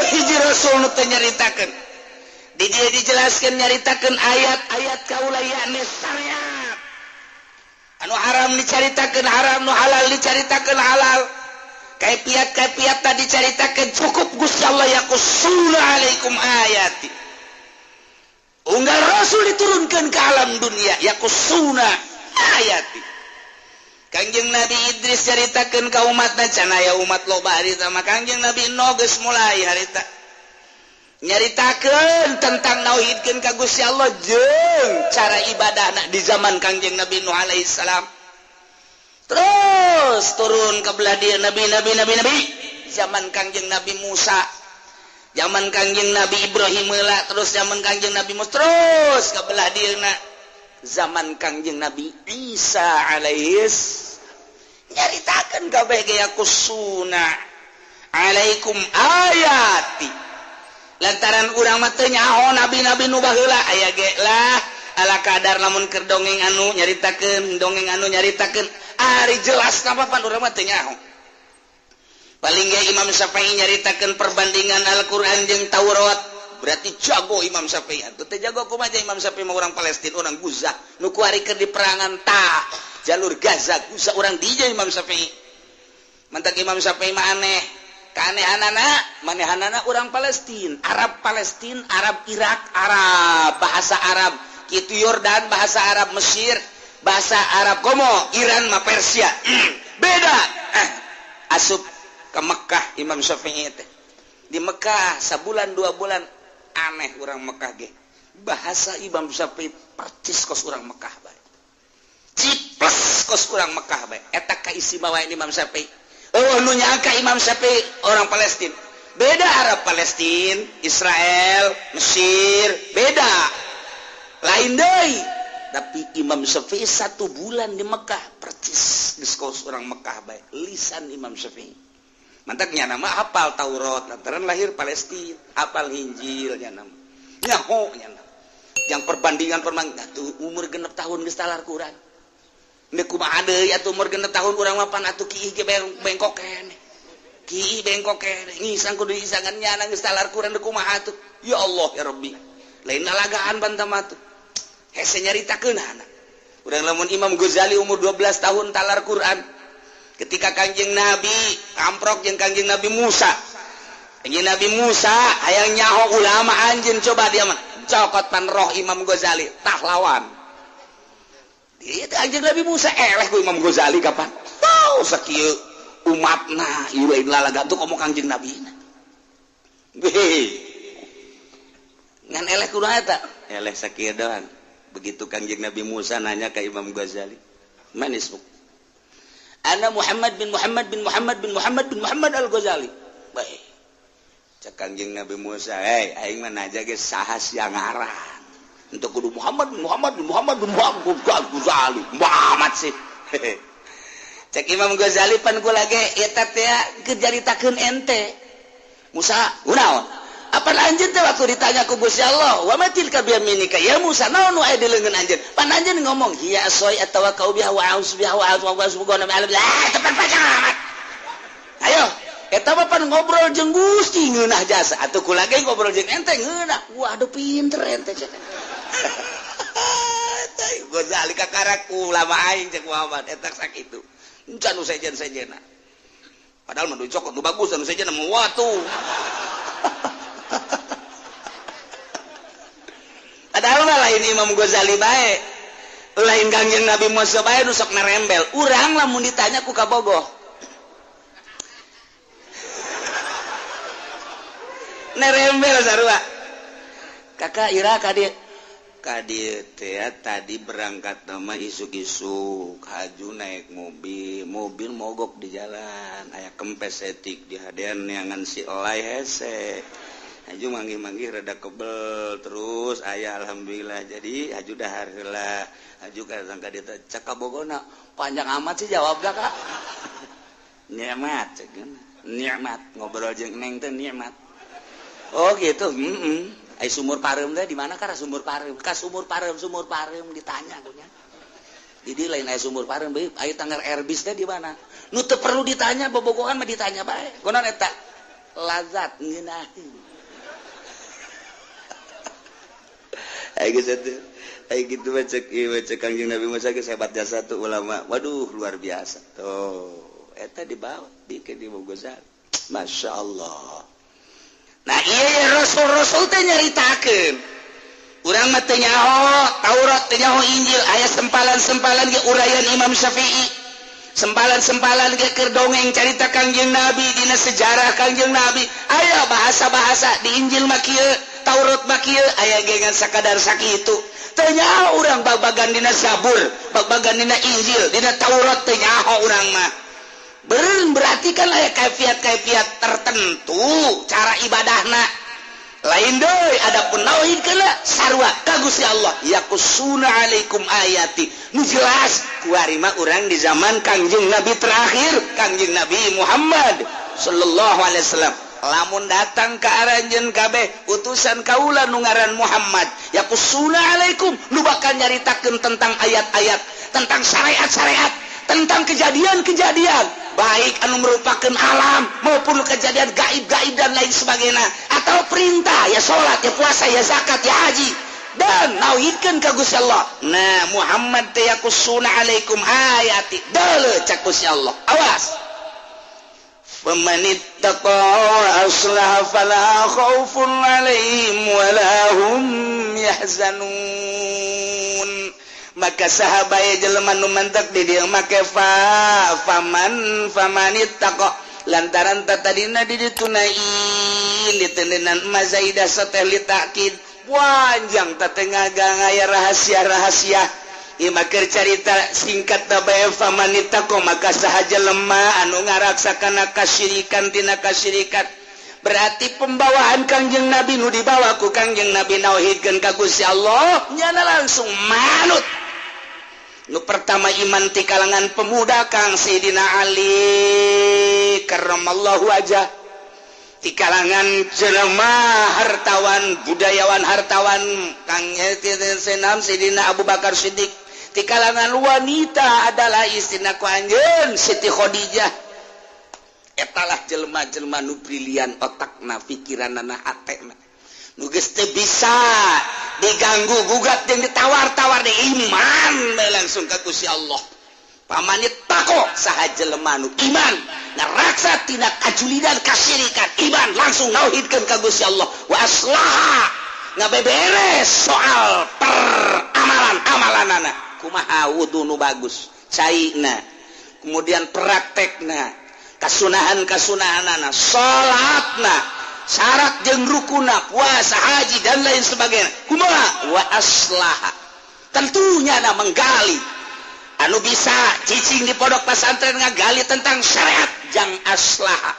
Hiji rasul nu teu nyaritakeun. Di dieu dijelaskeun nyaritakeun ayat-ayat kaula yakni syariat. Anu haram haram dicaritakeun haram, nu halal dicaritakeun halal. Kaifiat-kaifiat tadi dicaritakeun cukup Gusti Allah yaqussuna alaikum ayati. Unggal Rasul diturunkan ke alam dunia yaqussuna ayati. Kangjeng Nabi Idris caritakeun ka umatna can aya umat loba harita mah Kangjeng Nabi Nuh geus mulai harita. Nyaritakeun tentang nauhidkeun ka Gusti Allah jeung cara ibadahna di zaman Kangjeng Nabi Nuh alaihi salam. Terus turun ke belah dieu nabi nabi nabi nabi zaman Kangjeng Nabi Musa, zaman Kangjeng Nabi Ibrahim heula, terus zaman Kangjeng Nabi Musa, terus ke belah dieuna zaman Kangjeng Nabi Isa alaihis. Nyaritakeun kabeh ge yaqussuna alaikum ayati. Lantaran urang mah teu nyaho nabi-nabi nu baheula aya ge lah ala kadar lamun keur dongeng anu nyaritakeun, dongeng anu nyaritakeun, ari jelas napa pan urang mah teu nyaho. Paling ge Imam Syafi'i nyaritakeun perbandingan Al-Qur'an jeung Taurat, berarti jago Imam Syafi'i. Atuh teu jago kumaha Imam Syafi'i mah urang Palestina, urang Gaza, nu kuari keur di perangan ta jalur Gaza, Gaza urang dieu Imam Syafi'i. Mantak Imam Syafi'i mah aneh. Keanehanana, manehanana urang Palestina, Arab Palestina, Arab Irak, Arab bahasa Arab, kitu Yordan bahasa Arab, Mesir bahasa Arab, komo Iran mah Persia. Beda. Asup ke Mekah Imam Syafi'i teh. Di Mekah sabulan 2 bulan aneh urang Mekah ge. Bahasa Imam Syafi'i percis kos urang Mekah bae. Ciples kos urang Mekah bae. Eta kaistimewaan Imam Syafi'i. Oh, nu nyangka Imam Syafi'i orang Palestina. Beda Arab Palestina, Israel, Mesir, beda. Lain deui. Tapi Imam Syafi'i 1 bulan di Mekah percis geus kos urang Mekah bae. Lisan Imam Syafi'i. Mantak nya nama hafal Taurat, lantaran lahir Palestina, hafal Injil nya nama. Nyaho nya nama. Yang perbandingan perbandingan tuh umur 6 tahun geus talar Quran. Deuk kumaha deui atuh umur 6 tahun urang mah pan atuh kiih ge bengkok keneh. Kiih bengkok keneh, ngisang kudu isangan nyana geus talar Quran deuk kumaha atuh. Ya Allah ya Rabbi. Lain lalagaan pan tah mah tuh. Hese nyaritakeun anak. Urang lamun Imam Ghazali umur 12 tahun talar Quran. Ketika Kangjeng Nabi amprok jeung Kangjeng Nabi Musa. Kangjeng Nabi Musa hayang nyaho ulama anjeun coba dia mah. Cokot pan roh Imam Ghazali tah lawan. Ieu teh Kangjeng Nabi Musa eleh ku Imam Ghazali kapan? Tau sakieu umatna ieu lain lalaga tuh komo Kangjeng Nabi na. Heh. Ngan eleh kumaha eta? Eleh sakieu doang. Begitu Kangjeng Nabi Musa nanya ke Imam Ghazali, "Man ismuk?" Ana Muhammad bin Muhammad bin Muhammad bin Muhammad bin Muhammad Al-Ghazali. Baik. Cek Kangjeng Nabi Musa, "Hei, aing mah naja ge saha sia ngaran." Untuk kudu Muhammad bin Muhammad bin Muhammad bin Muhammad Al-Ghazali. Muhammad sih. Cek Imam Ghazali pan kula ge eta teh keur caritakeun ente. Musa, kunaon? Apa anjeun teh waktu ditanya ku Gusti Allah, "Wa ma tilka biyaminika ya Musa?" Naon nu aya di leungeun anjeun? Pan anjeun ngomong, "Hiya asoi atawakkau biha wa a'udzu biha wa a'udzu biha wa tepat panjang amat. Ayo, eta mah pan ngobrol jeung Gusti ngeunah jasa. Atuh kula ge ngobrol jeung ente ngeunah. Waduh pinter ente cek. Ghazali kakarak ulama aing cek Muhammad eta sakitu. Encan nu sejen-sejena. Padahal mah dicokot nu bagus anu sejen mah watu. Padahal mah lain Imam Ghazali bae. Lain Kangjeng Nabi Musa bae nu sok narembel. Urang lamun ditanya ku kabogoh. Nerembel sarua. Kakak ira ka dieu. Ka dieu teh tadi berangkat mah isuk-isuk, haju naik mobil, mobil mogok di jalan, aya kempes etik di hadean neangan si elai hese. Haju manggih-manggih rada kebel terus aya alhamdulillah jadi haju dahar heula. Haju ka sangka dieu teh cek kabogona panjang amat sih jawabna Kak. Nikmat cek nikmat ngobrol jeung neng teh nikmat. Oh gitu. Ai sumur pareum teh di mana ka sumur pareum? Ka sumur pareum ditanya kunya. Jadi lain aya sumur pareum bae, aya tanggar Airbus teh di mana? Nu teu perlu ditanya bobogohan mah ditanya bae. Kunaon eta? Lazat ngeunaheun. Ayo geus atuh. Kayak gitu mah cek ieu cek Kangjeng Nabi Musa geus hebat jasa tuh ulama. Waduh, luar biasa. Tuh, eta dibawa bikin di Ghazali. Masya Allah. Nah, iya rasul-rasul teh nyaritakeun. Urang mah teu nyaho Taurat, teu nyaho Injil, aya sempalan-sempalan ge uraian Imam Syafi'i. Sempalan-sempalan ge keur dongeng carita Kangjeng Nabi, dina sejarah Kangjeng Nabi. Aya bahasa-bahasa di Injil mah kieu, Taurat mah kieu, aya ge ngan sakadar sakitu. Teu nyaho urang babagan dina Zabur, babagan dina Injil, dina Taurat teu nyaho urang mah. Berarti kan aya kaifiat-kaifiat tertentu cara ibadahna. Lain deui, adapun nauhid kena sarua ka Gusti Allah, yaqussuna alaikum ayati. Nu jelas kuari mah urang di zaman Kangjeng Nabi terakhir, Kangjeng Nabi Muhammad sallallahu alaihi wasallam. Lamun datang ke aranjeun kabeh utusan kaula nu ngaran Muhammad, yaqussuna alaikum, nu bakal nyaritakeun tentang ayat-ayat, tentang syariat-syariat, tentang kejadian-kejadian, baik anu merupakan alam maupun kejadian gaib-gaib dan lain sebagainya, atau perintah ya salat, ya puasa, ya zakat, ya haji, dan nauhidkeun ka Gusti Allah. Nah, Muhammad teh yaqussuna alaikum ayati, deuleu cak Gusti Allah, awas, famanittaqa wa aslaha fala khaufun alaihim wala hum yahzanun. Maka sahabat jelema nu mantak di dieu make fa faman famanittaqa, lantaran tadina di ditunain ditendenan mazaidah sateh li ta'kid panjang tatengah aya rahasia-rahasia. Ieu mah keur carita singkat bae. Famanittaqa, maka saha jelema anu ngaraksa kana kasyirikan tina kasyirikan, berarti pembawaan Kangjeng Nabi nu dibawa ku Kangjeng Nabi nauhidkeun ka Gusti Allah, nyana langsung manut. Nu pertama iman ti kalangan pemuda Kang Sayyidina Ali karramallahu wajah, ti kalangan jelema hartawan, budayawan hartawan, Kang Senam Sayyidina Abu Bakar Siddiq, ti kalangan wanita adalah istrina ku anjeun Siti Khadijah. Etalah jelema-jelema nu brilian otakna, pikiranana, hatena, nu geus teu bisa diganggu gugat jeung ditawar-tawar di iman bae langsung ka Gusti Allah. Famanittaqo, saha jelema nu iman ngaraksa tina kajulidan kasyirikan, iman langsung nauhidkeun ka Gusti Allah, wa aslaha, ngabeberes soal peramalan amalanana, kumaha wudu nu bagus caina, kemudian praktekna, kasunahan kasunahanana, salatna, syarat jeung rukuna, puasa, haji, dan lain sebagainya, kumaha, wa aslaha, tentunya na menggali anu bisa cicing di pondok pesantren ngagali tentang syariat jang aslaha.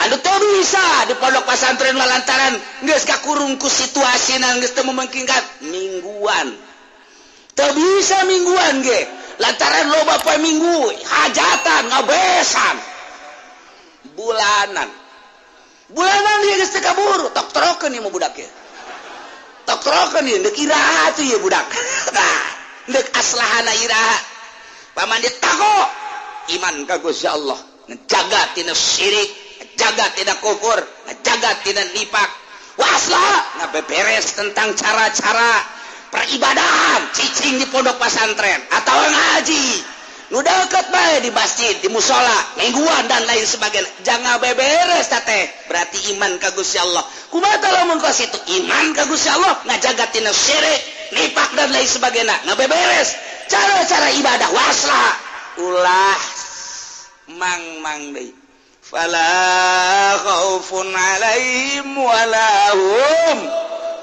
Anu teu bisa di pondok pesantren lantaran geus kakurung ku situasi geus teu memungkinkan mingguan, teu bisa mingguan ge lantaran loba poe Minggu hajatan ngabesan, bulanan bulanan dia geus teu kaburu, tok trokeun ieu mah budak ieu, tok trokeun ieu, deuk iraha tuh ieu budak. Nah, deuk aslahana iraha? Famanittaqo, iman ka Gusti Allah, ngejaga tina syirik, ngejaga tina kufur, ngejaga tina nifak, wa aslaha, ngabeberes tentang cara-cara peribadahan, cicing di pondok pesantren atau ngaji nu deket bae di masjid, di musola, mingguan, dan lain sebagainya, jangan beberes teh berarti iman ka Gusti Allah. Kumaha lamun kos itu iman ka Gusti Allah, ngajaga tina syirik, nifak, dan lain sebagainya, ngabeberes cara-cara ibadah, waslah, ulah mang-mang deui, fala khaufun alaihim wala hum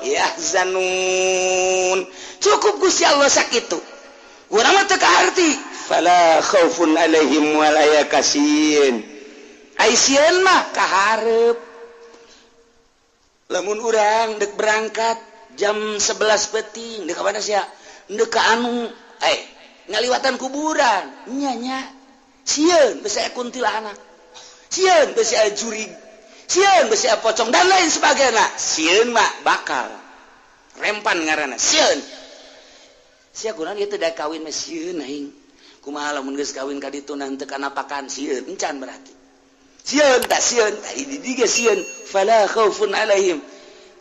yahzanun. Cukup Gusti Allah sakitu. Urang mah teu kaharti fala khaufun alaihim wala yakasieun. Ai sieun mah kaharep. Lamun urang dek berangkat jam 11 peuting, dek ka mana sia? Dek ka anu, ngaliwatan kuburan nya nya sieun besi aya kuntilanak, sieun besi aya jurig, sieun besi aya pocong, dan lain sebagainya. Sieun mah bakal rempan ngaranna sieun. Sia kunaon ieu teh da kawin mah sieun aing, kumaha lamun geus kawin ka ditu teu kanapakan, sieun encan berarti sieun tak sieun tadi di dieu sieun. Fala khaufun alaihim,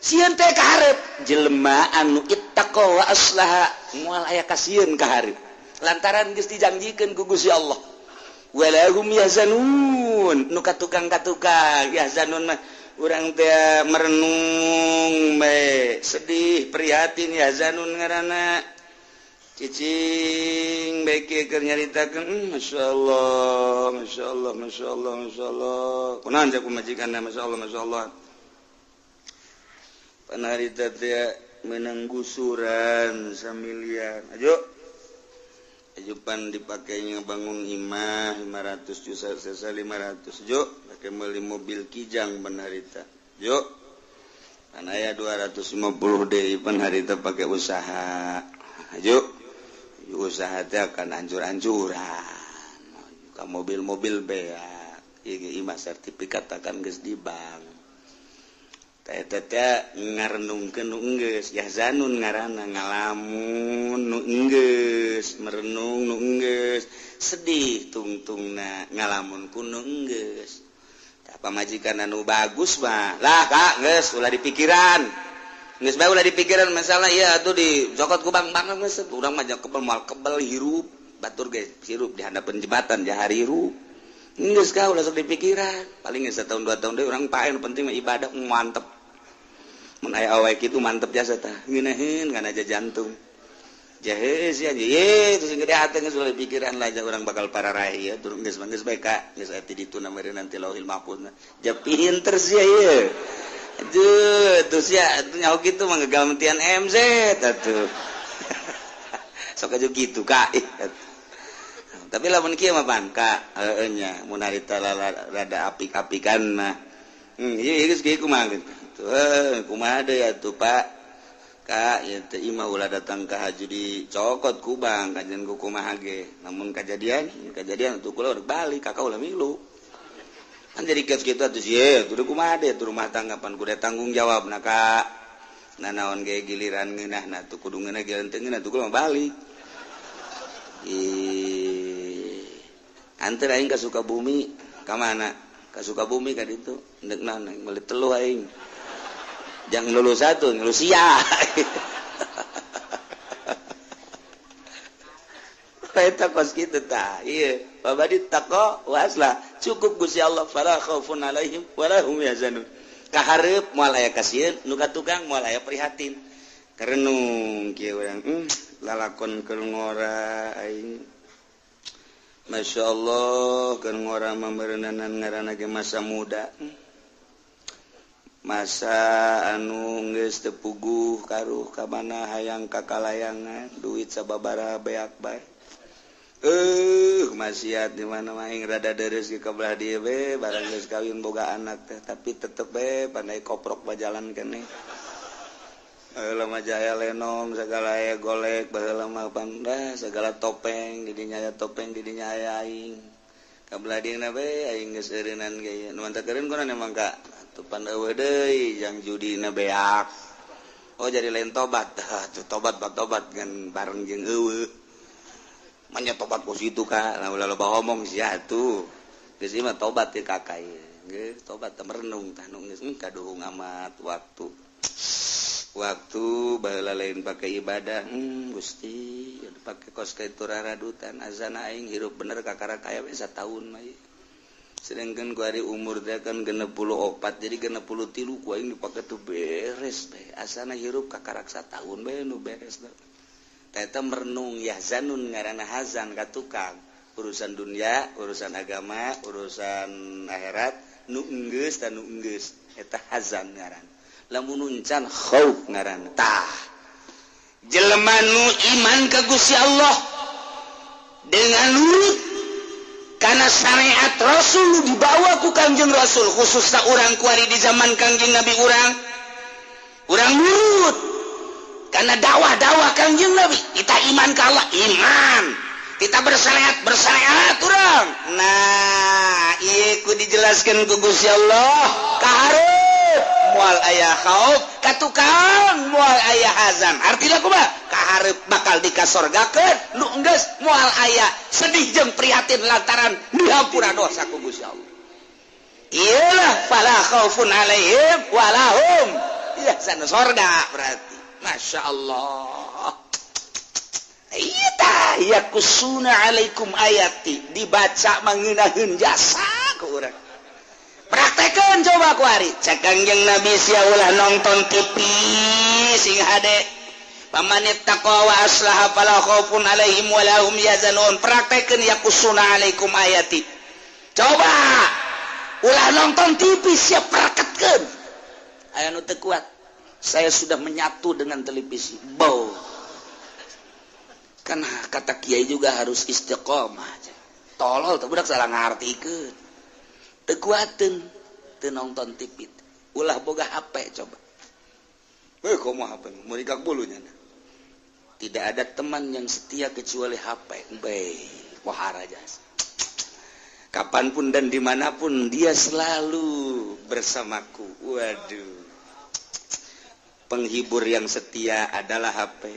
sieun teh kaharep jelema anu ittaqo. ittaqa wa aslaha moal aya kasieun ka hareup lantaran geus dijanjikeun ku Gusti Allah. Walahum yahzanun nu katukang-katukang yahzanun mah urang teh merenung bae sedih prihatin yahzanun ngaranna cicing bae kieu keur nyaritakeun masyaallah masyaallah masyaallah masyaallah kunaon cek pamajikanna masyaallah masyaallah panarita teh meunang gusuran samiliar ayo ajupan dipakainya bangun imah 500 juta sesa 500 jo pakai beli mobil kijang panharita jo kan aya 250 deui panharita pakai usaha jo usaha teh akan anjur-anjuran ka mobil-mobil beak ieu imah sertifikat akan geus di bank eta teh ngarenungkeun nu enggeus yahzanun ngaranna ngalamun nu enggeus merenung nu enggeus sedih tungtungna ngalamun ku nu enggeus tah pamajikan anu bagus mah lah Kak geus ulah dipikiran geus bae ulah dipikiran masalah ieu atuh dicokot ku bang-bang geus urang mah kebel moal kebel hirup batur ge hirup di handapeun jembatan jahari hirup geus ka ulah sok dipikiran paling geus satahun 2 tahun deui urang pae nu penting mah ibadah mantep mun aya awewe kitu mantep jasa tah ngeunaheun kana aja jantung jahe sia ye terus gede hate geus ulah pikiran lah urang bakal pararai ya turun geus geus bae ka geus aya ti ditu meureun nanti lauhil mahfuz ja pinter sia ieu aduh tuh sia atuh nyaho kitu mah ngagamtian MZ atuh sok aja kitu ka tapi lamun kieu mah pan ka heueuh nya mun harita rada apik-apikan mah ieu geus kieu kumaha gitu kumaha deui atuh Pak Kak ieu teh imah ulah datang ka haji dicokot ku bang kajian ku kumaha ge namun kajadian kajadian atuh kula balik kakak ulah milu kan jadi kieu kitu atuh sieun kudu kumaha deui atuh rumah tangga pan kudu tanggung jawabna Kak nanaon ge giliran ngeunahna atuh kudu ngeunah giliran teu ngeunah atuh kula mah balik ih anter aing ka Sukabumi ka mana ka Sukabumi ka ditu endek naon meuli teluh aing jangan lulus satu lulus sia eta kos kitu tah ieu babadi taqwa waslah cukup Gusti Allah fala khaufun alaihim wala hum yahzanun kahareup moal aya kasieun nu ka tukang moal aya prihatin karenung kieu urang lalakon keur ngora aing Masya Allah keur ngora mah meureunana ngaranna ge masa muda masa anu geus teu puguh karuh ka mana hayang kakalayangan duit sababaraha beak bae maksiat di mana aing rada deres ge ka belah dieu we barang geus kawin boga anak teh tapi tetep we pandai koprok bajalan keneh baheula mah jaya lenong segala aya golek baheula mah panda segala topeng di dinya aya topeng di dinya aya aing ka belah dieu na we aing geus eureunnan ge nu mantap eureun kunaon emang ka atuh pan eueuh deui jang judina beak oh jadi lain tobat atuh tobat tobat ngan bareng jeung eueuh manya tobat ku situ ka lah ulah loba omong sia atuh geus ieu mah tobat teh kakak ieu geus tobat teh merenung tah nu geus kaduhung amat waktu waktu baheula lain pake ibadah Gusti pake kos kitu raradutan azana aing hirup bener kakara kaya we sataun mah sedangkan ku ari umur teh kan 64 jadi 63 ku aing dipake tuh beres bae asana hirup kakarak sataun bae nu beres teh eta merenung yahzanun ngaranna hazan ka tukang urusan dunia urusan agama urusan akhirat nu enggeus ta nu enggeus eta hazan ngaran lamun uncan khauf ngaran tah jelema nu iman ka Gusti Allah dengan nurut kana syariat Rasul dibawa ku Kangjeng Rasul khususna urang kuari di zaman Kangjeng Nabi urang urang nurut karena dakwah-dakwah Kangjeng Nabi kita iman ka Allah iman kita bersyariat bersyariat urang nah ieu ku dijelaskeun ku Gusti Allah kahareup moal aya khauf ka tukang moal aya hazan artina kumaha kahareup bakal dikasorgakeun nu enggeus moal aya sedih jeung prihatin lantaran dihampura dosa ku Gusti Allah iyalah fala khaufun alaihim walahum yahzanun sorga berarti Masya Allah. Iya, yaqussuna alaikum ayati, dibaca mengenahin jasa ke urang. Praktekeun coba ku ari. Cek Kangjeng Nabi, sia ulah nonton TV sing hade. Famanittaqa wa aslaha fala khaufun alaihim wa lahum yahzanun. Praktekeun yaqussuna alaikum ayati. Coba ulah nonton TV, siap praktekkeun. Aya nu teu kuat. Saya sudah menyatu dengan televisi. Bau. Kan kata kiai juga harus istiqomah. Tolol tuh budak, salah ngartikeun. Teu kuateun teu nonton TV. Ulah boga HP coba. Weh, komo HP mau dikak bulunya. Tidak ada teman yang setia kecuali HP. Be, wahara jasa. Kapanpun dan dimanapun dia selalu bersamaku. Waduh. Penghibur yang setia adalah HP.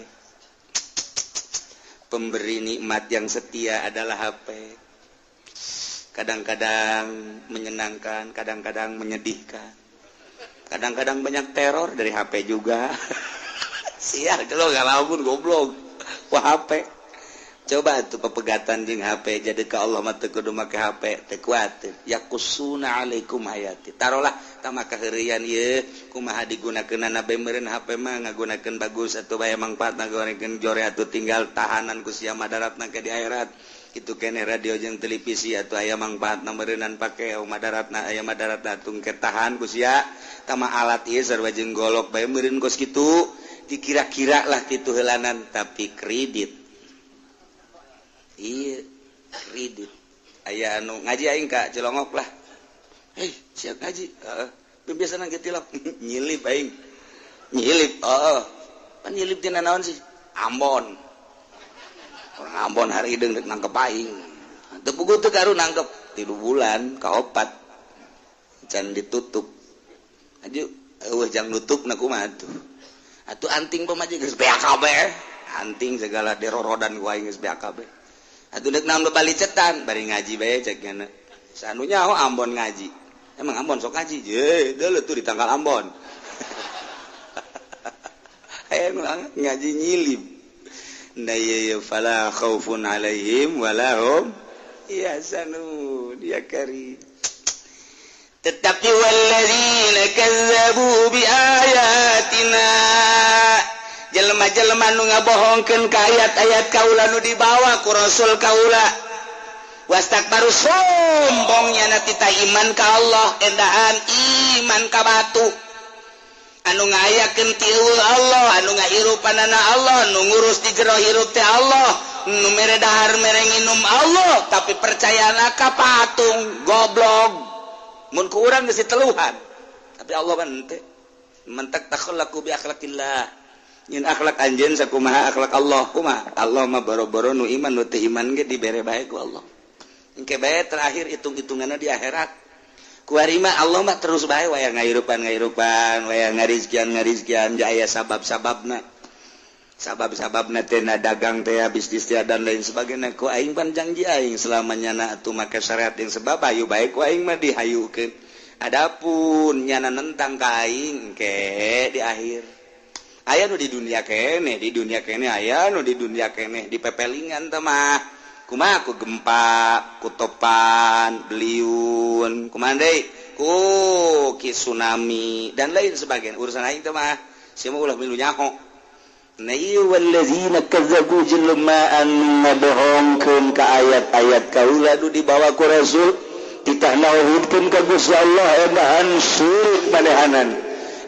Pemberi nikmat yang setia adalah HP. Kadang-kadang menyenangkan, kadang-kadang menyedihkan. Kadang-kadang banyak teror dari HP juga. Sial kalau nggak lamun goblok. Wah, HP. Coba tuh pepegatan jeung HP, jadi ke Allah mah teu kudu make HP, teu kuat. Yaqussuna alaikum ayati. Tarolah tah kaheureuyan ieu kumaha digunakeunana bae meureun HP mah, ngagunakeun bagus atuh bae, mangfaat ngagunakeun jore atuh, tinggal tahanan ku sia madaratna ke di akhirat. Itu kene radio jeung televisi atuh aya mangfaatna meureunan, pake madaratna, aya madaratna tung tahan ku sia. Tama alat ieu sarua jeung golok bae meureun, kos kitu dikira-kira lah kitu heulanan, tapi kredit. Iya, kredit. Aya anu ngaji aing ka Cilongok lah. Hei, siap ngaji? Heeh. Biasa nang tilap nyilip aing. Nyilip, heeh. Pan nyilip tina naon sih? Ambon. Orang Ambon hari hideung rek nangkep aing. Teu puguh teu karu nangkep 3 bulan kaopat. Can ditutup. Aju eueuh jang nutup na kumaha tuh. Atuh anting pamajikan geus beak kabeh. Anting segala derorodan ku aing geus beak kabeh. Atuh deuk naon balicetan, bari ngaji bae cek nya. Sanu nyaho Ambon ngaji. Emang Ambon sok ngaji? Je, deuleu tuh di tanggal Ambon. Aya nu ngaji nyilip. Nah, iya, fala khaufun alaihim wala hum yahzanun ya kari. Tetapi walladzina kazzabu bi ayatina, jelema-jelema nu ngabohongkeun ka ayat-ayat kaula nu dibawa ku Rasul kaula, wastakbaru, sombongnya na tita iman ka Allah, endahan iman ka batu. Anu ngayakeun tiul Allah, anu ngahirupanana Allah, nu ngurus di jero hirup teh Allah, nu mere dahar mere nginum Allah, tapi percayana ka patung. Goblok. Mun ku urang geus diteluhan, tapi Allah kan henteu. Mentak takhallaku bi akhlaqillah. Nyin akhlak anjeun sakumaha akhlak Allah? Kumaha Allah mah? Boro-boro nu iman, nu teu iman ge dibere bae ku Allah. Engke bae terakhir hitung-hitunganna di akhirat. Kuari mah Allah mah terus bae, waya ngahirupan ngahirupan, waya ngarizkian ngarizkian, aya sabab-sababna. Sabab-sababna teh na dagang teh, bisnis teh, dan lain sebagainya. Ku aing pan janji aing selamanya na atuh make syariat yang sebab ayu bae ku aing mah dihayukeun. Adapun nyana nentang ka aing ke di akhir, aya nu di dunia kene, di dunia kene, aya nu di dunia kene di pepelingan teh mah kumaha? Ku gempa, ku topan beliun, kumaha deui, ku ki tsunami dan lain sebagainya. Urusan aing teh mah sia mah ulah milu nyaho. Nah, walladzina kazzabu, jelema anu ngabohongkeun ka ayat-ayat kaula nu dibawa ku Rasul, titah nauhidkeun ka Gusti Allah, endahan syirik manehanan,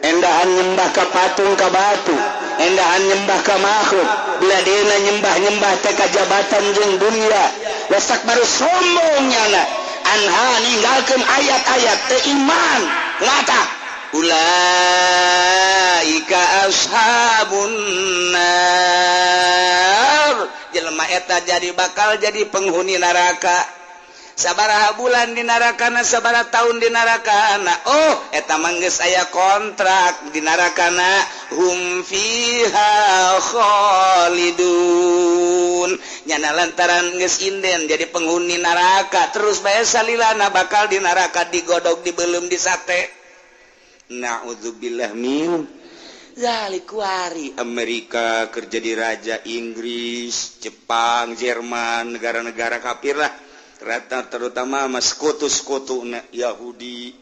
endahan nyembah ka patung, ka batu, endahan nyembah ka makhluk, biladena nyembah-nyembah teh ka jabatan jeung dunia, wastakbaru, sombong nyana, anha, ninggalkeun ayat-ayat, teu iman mata, ulaika ashabun nar. Jelema eta jadi bakal jadi penghuni neraka. Sabaraha bulan di narakana, sabaraha tahun di narakana? Oh, eta mah geus aya kontrak di narakana. Hum fiha khalidun. Nyana lantaran geus inden jadi penghuni neraka, terus bae salilana bakal di neraka, digodog, dibelum, disate. Na'udzubillah min. Zalik kuari Amerika kerja di raja Inggris, Jepang, Jerman, negara-negara kafir lah. Ternyata terutama mas sekutu-sekutu Yahudi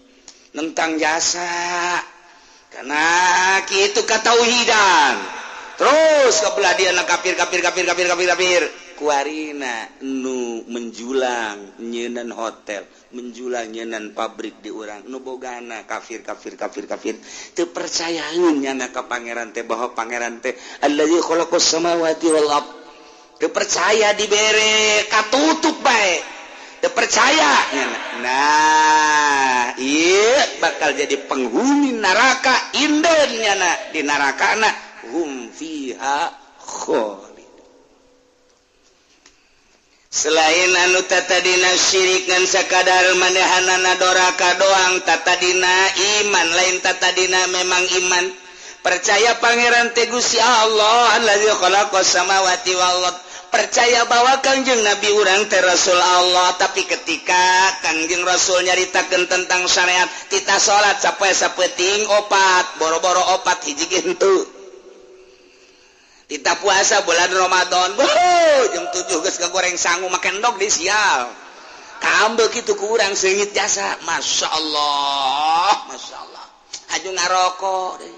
nentang jasa. Karena kitu katauhidan. Terus kebelah dia na kafir kafir kafir kafir kafir kafir. Kuarina nu menjulang nyeunan hotel, menjulang nyeunan pabrik di urang nu bogana kafir kafir kafir kafir. Teu percayaeun nyana ka pangeran teh bahwa pangeran teh allazi khalaqas samawati wal ard. Teu percaya dibere katutup bae. Teu percaya nyana. Nah, ieu bakal jadi penghuni neraka inden nyana di nerakana hum fiha khalid. Selain anu tatadina syirik ngan sakadar manehanana doraka doang, tatadina iman lain tatadina memang iman percaya pangeran teh Gusti Allah allazi khalaqas samawati wal ard, percaya bahwa Kangjeng Nabi urang teh Rasul Allah, tapi ketika Kangjeng Rasul nyaritakeun tentang syariat tita salat sapoe sapeting opat, boro-boro opat hiji ge henteu. Tita puasa bulan Ramadan, boh, jam 7 geus kagoreng sangu make endog di sial. Kambe kitu ku urang seungit jasa. Masya Allah, Masya Allah. Haju ngarokok deui.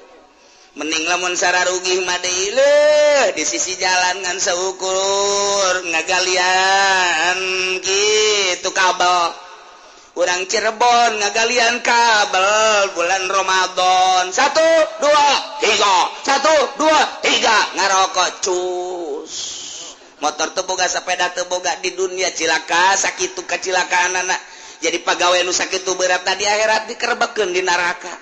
Mending lamun sararugih mah deui leuh di sisi jalan ngan saukur ngagalian kitu kabel. Urang Cirebon ngagalian kabel bulan Ramadan. 1 2 3 1 2 3 ngarokok cus. Motor teu boga, sepeda teu boga, di dunia cilaka sakitu kacilakaanana. Jadi pagawe nu sakitu berat di akhirat dikerebekeun di neraka.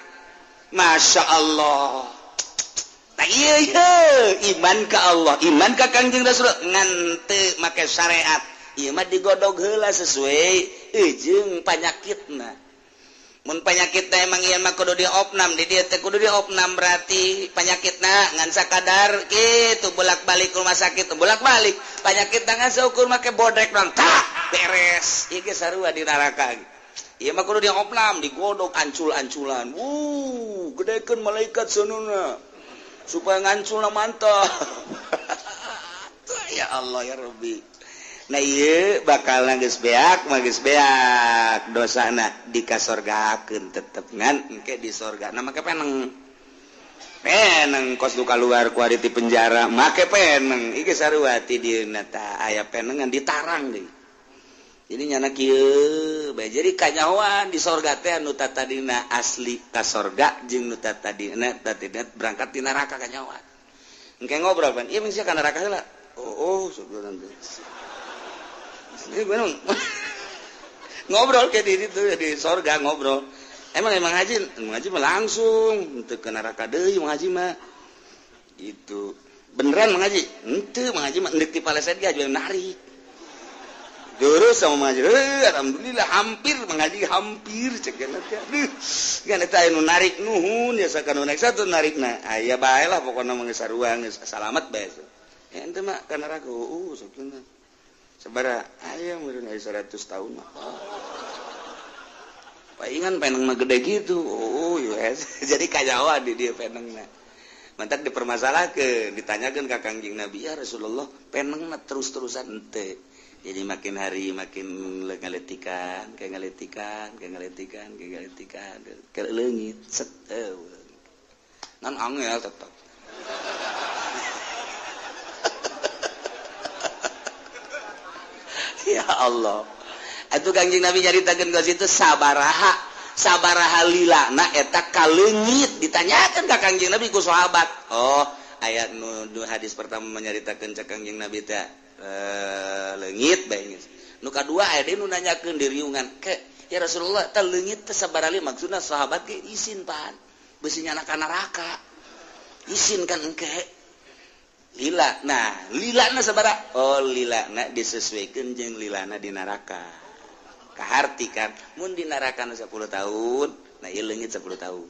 Masya Allah. Nah, iya, iya, iman ka Allah, iman ka Kangjeng Rasul ngan teu make syariat. Ieu mah digodog heula sesuai jeung panyakitna. Mun panyakitna emang ieu mah kudu diopnam, di dieu teh kudu diopnam berarti panyakitna ngan sakadar kitu bolak-balik rumah sakit, bolak-balik. Panyakitna ngan saukur make bodrek doang, tak beres. Ieu ge sarua di neraka. Ieu mah kudu diopnam, digodog ancul-anculan. Wuh, gedekeun malaikat seununa supaya nganculna mantap. Ya Allah ya Rabbi. Nah ieu bakal geus beak mah geus beak dosana dikasorgakeun tetep ngan engke di sorga. Nah make peneng. Peneng kos nu kaluar ku ari ti penjara make peneng. Ieu sarua ti dieuna tah aya penengan ditarang deui. Jadi nyana kieu bae jadi kanyahoan di sorga teh anu tatadina asli ka sorga jeung nu tatadina tatadina berangkat ti neraka kanyahoan. Engke ngobrol pan ieu mah sia ka neraka heula. Oh, sebenarnya. Ini bener. Ngobrol kayak di itu di sorga ngobrol. Emang emang haji mah langsung untuk ke neraka deui haji mah. Itu beneran mengaji? Henteu mengaji mah endek di paleset ge aju narik. Terus sama mengaji, alhamdulillah hampir mengaji hampir cek teh. Aduh, kan eta anu narik nuhun ya sakanu naik satu narikna. Aya bae lah pokona mah geus sarua geus salamet bae. Ya ente mah ka neraka sakitu. Sabara aya meureun aya 100 tahun mah. Paingan peneng mah gede gitu. Oh, yes. Jadi kanyahoan di dieu penengna. Mantak dipermasalahkeun, ditanyakeun ka Kangjeng Nabi, ya Rasulullah, penengna terus-terusan henteu. Jadi makin hari makin ngaletikan, kayak ngaletikan, kayak ngaletikan, kayak ngaletikan, kayak leungit, set ngan angel tetep. Ya Allah. Atuh Kangjeng Nabi nyaritakeun geus itu sabaraha, sabaraha lilana eta kaleungit ditanyakeun ka Kangjeng Nabi ku sahabat. Oh, ayat nu hadis pertama menyaritakeun ca Kangjeng Nabi teh leungit bae geus. Nu kadua aya deui nu nanyakeun di riungan ke ya Rasulullah teh leungit teh sabaraha maksudna sahabat ge isin pan. Beusi nyana ka neraka. Isin kan engke. Lila. Nah, lilana sabaraha? Oh, lilana disesuaikan jeung lilana di neraka. Kaharti kan, mun di neraka 10 tahun, nah ieu leungit 10 tahun.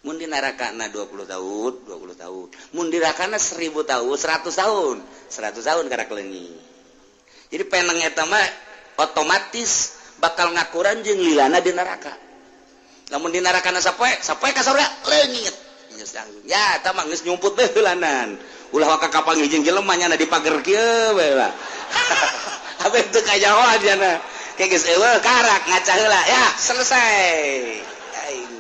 Mun di neraka 20 tahun, 20 tahun. Mun di neraka 1000 tahun, 100 tahun, 100 tahun karak leungit. Jadi peneng eta mah otomatis bakal ngakuran jeung lilana di neraka. Lamun di neraka sapoe, sapoe ka surga leungit. Geus langsung. Ya, eta mah geus nyumput bae heulanan. Ulah waka kapanggih jeung jelema nya di pager kieu bae lah. Apa itu kajahoan jana. Kayak geus eueuh karak ngaca heula. Ya, selesai. Aing.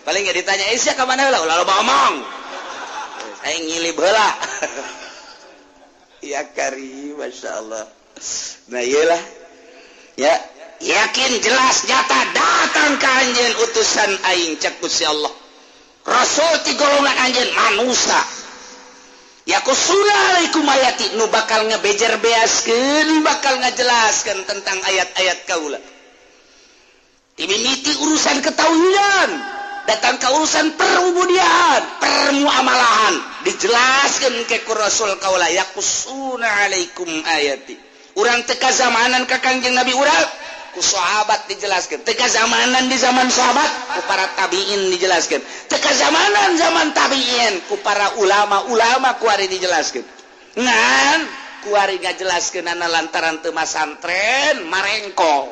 Paling nggak ditanya, "Eh, sia ka mana heula?" Ulah loba omong. Aing ngilib heula. Ya kari, Masya Allah. Nah, iyalah. Ya, yakin jelas nyata datang ke anjeun utusan aing cek Gusti Allah. Rasul ti golongan anjeun manusia. Yaqussuna alaikum ayati nu bakal ngebejer beaskeun, bakal ngajelaskeun tentang ayat-ayat kaula. Dimimiti urusan ketauhidan, datang ke urusan perubudian, permuamalahan, dijelaskan ke ku Rasul kaula yaqussuna alaikum ayati. Urang teka zamanan ka Kangjeng Nabi urang, ku sahabat dijelaskan. Teka zamanan di zaman sahabat, ku para tabiin dijelaskan. Teka zamanan zaman tabiin, ku para ulama-ulama kuari dijelaskan. Ngan kuari ngajelaskeun ana lantaran teu masantren marengkol.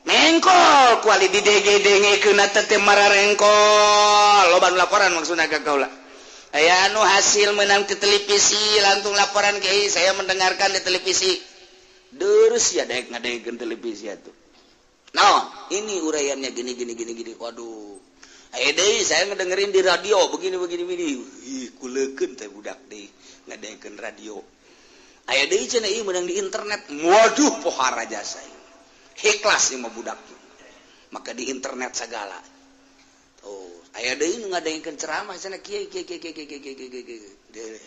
Mengkol kuali didege-dengekeun teh mararengkol. Loba nu laporan maksudna ka kaula. Aya anu hasil menang di televisi langsung laporan ke saya mendengarkan di televisi. Terus ya daek ngadengekeun televisi atuh. Nah, ini uraiannya gini gini gini gini. Waduh. Aya deui saya ngedengerin di radio begini begini begini. Ih, kulekeun teh budak deui ngadengekeun radio. Aya deui cenah ieu meunang di internet. Waduh, pohara jasa ieu. Ikhlas ieu mah budak. Maka di internet segala. Oh, aya deui nu ngadengekeun ceramah cenah kieu kieu kieu kieu kieu kieu kieu kieu.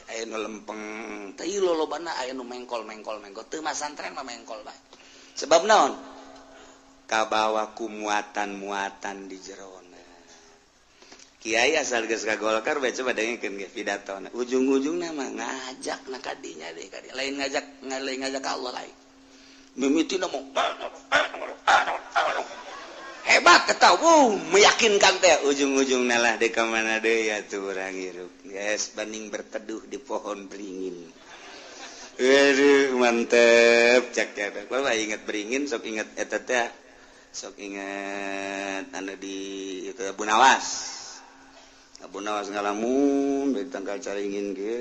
Aya nu lempeng, teh lolobana aya nu mengkol mengkol mengkol. Teu masantren mah mengkol bae. Sebab naon? Kabawa ku muatan-muatan di jerona. Kiai asal geus ka Golkar bae coba dengekeun ge pidatona. Ujung-ujungna mah ngajak na kadinya deui kadi. Lain ngajak, lain ngajak ka Allah lain. Mimitina mah hebat eta, meyakinkan teh ujung-ujungna lah deui ka mana deui atuh urang hirup. Geus banding berteduh di pohon beringin. Waduh, mantep cak ya. Bapak inget beringin sok inget eta teh. Sok inget anu di itu Abu Nawas. Abu Nawas ngalamun dari tangkal caringin ge.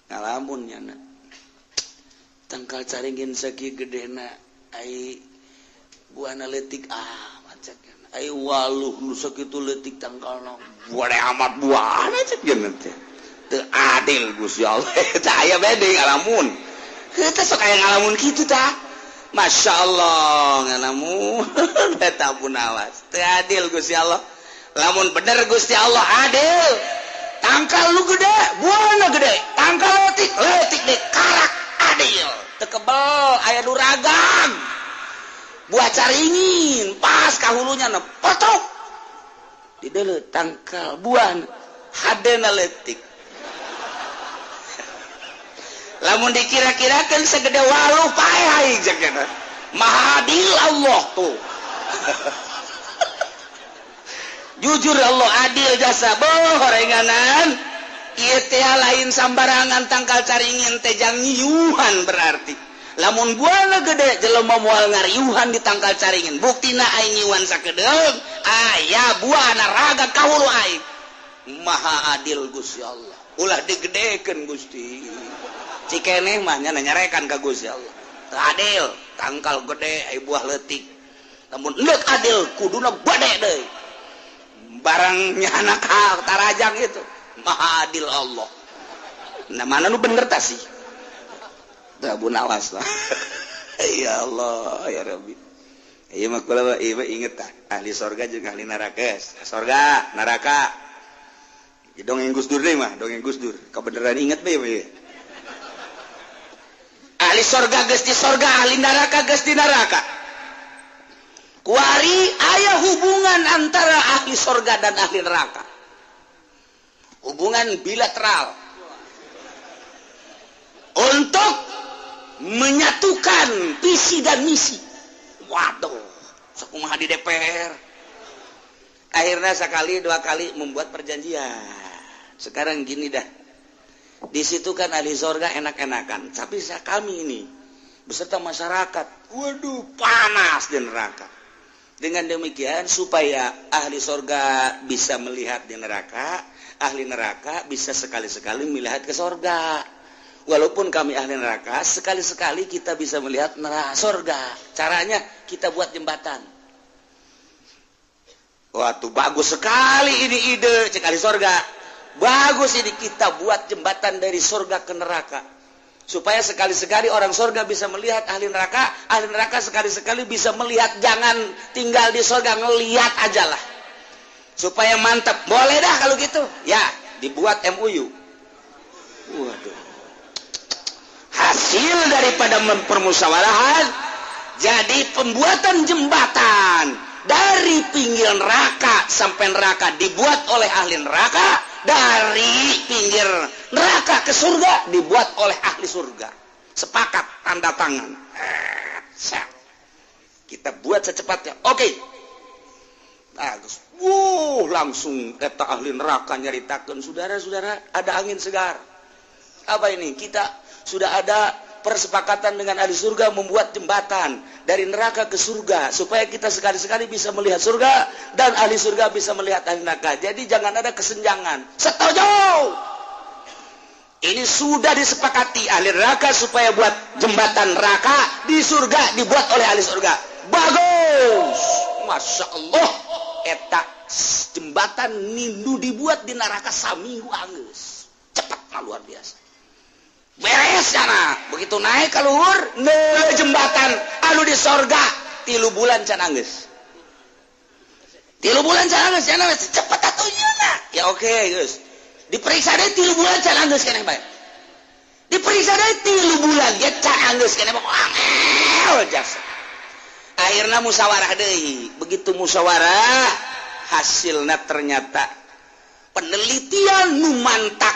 Ngalamun nya. Tangkal caringin sakieu gedena ai buahna leutik amat cek. Ai waluh nu sakitu leutik tangkalna. Buahna amat buahna cek geuna teh. Teu adil Gusti Allah. Tah aya bae deui ngalamun. Heuh teh sok aya ngalamun kitu tah. Masya Allah ngalamun eta Abu Nawas. Teu adil Gusti Allah. Lamun bener Gusti Allah adil. Tangkal lu gede, buahna gede. Tangkal leutik, leutik deh karak adil. Teu kebel aya nu ragang. Buah caringin pas kahulunya na potok. Di deuleu tangkal buah hadena leutik. Lamun dikira-kirakan segede waluh paeh aing cek eta. Maha adil Allah tuh. Jujur Allah adil jasa boh horenganan. Ieu teh lain sambarangan tangkal caringin teh jang nyiuhan berarti. Lamun buahna gede jelema moal ngariuhan di tangkal caringin. Buktina aing nyiuhan sakedeung aya buahna raga kahulu aing. Maha adil Gusti Allah. Ulah digedekeun Gusti. Cikeneh mah nya nyarekan ka Gusti Allah. Teu adil, tangkal gede ai buah leutik. Lamun endek adil kuduna gede deui. Barangnya anak tarajang itu. Maha adil Allah. Nah mana nu bener tah sih? Teu Abu Nawas lah. Ya Allah, ya Rabbi. Ieu mah kula ieu mah inget tah, ahli sorga jeung ahli neraka. Sorga, neraka. Dongeng Gus Dur deui mah, dongeng Gus Dur. Kabeneran inget bae we. Ahli sorga geus di sorga, ahli neraka geus di neraka. Kuari aya hubungan antara ahli sorga dan ahli neraka. Hubungan bilateral. Untuk menyatukan visi dan misi. Waduh, sakumaha di DPR. Akhirnya sekali dua kali membuat perjanjian. Sekarang gini dah. Di situ kan ahli sorga enak-enakan. Tapi kami ini beserta masyarakat, waduh panas di neraka. Dengan demikian, supaya ahli sorga bisa melihat di neraka, ahli neraka bisa sekali-sekali melihat ke sorga. Walaupun kami ahli neraka, sekali-sekali kita bisa melihat neraka sorga. Caranya kita buat jembatan. Waktu bagus sekali ini ide, cek ahli sorga. Bagus ini, kita buat jembatan dari sorga ke neraka. Supaya sekali-sekali orang sorga bisa melihat ahli neraka, ahli neraka sekali-sekali bisa melihat, jangan tinggal di sorga, ngelihat aja lah. Supaya mantap, boleh dah kalau gitu. Ya, dibuat MOU. Waduh. Hasil daripada permusyawarahan, jadi pembuatan jembatan dari pinggir neraka sampai neraka dibuat oleh ahli neraka, dari pinggir neraka ke surga dibuat oleh ahli surga. Sepakat, tanda tangan. Kita buat secepatnya. Oke. Bagus. Wuh, langsung kata ahli neraka nyaritakan, "Saudara-saudara, ada angin segar. Apa ini? Kita sudah ada persepakatan dengan ahli surga membuat jembatan dari neraka ke surga supaya kita sekali-sekali bisa melihat surga dan ahli surga bisa melihat ahli neraka. Jadi jangan ada kesenjangan. Setuju." Ini sudah disepakati ahli neraka supaya buat jembatan neraka di surga dibuat oleh ahli surga. Bagus. Masya Allah. Eta jembatan nindu dibuat di neraka saminggu anggeus. Cepat, luar biasa. Beres sana. Begitu naik ke luhur, jembatan anu di sorga 3 bulan can anggeus. 3 bulan can anggeus, can cepet atuh. Ya oke, okay, guys. Diperiksa deh 3 bulan can anggeus keneh bae. Diperiksa deh 3 bulan ge can anggeus keneh, angel jasa. Akhirnya musyawarah deui. Begitu musyawarah, hasilnya ternyata penelitian nu mantak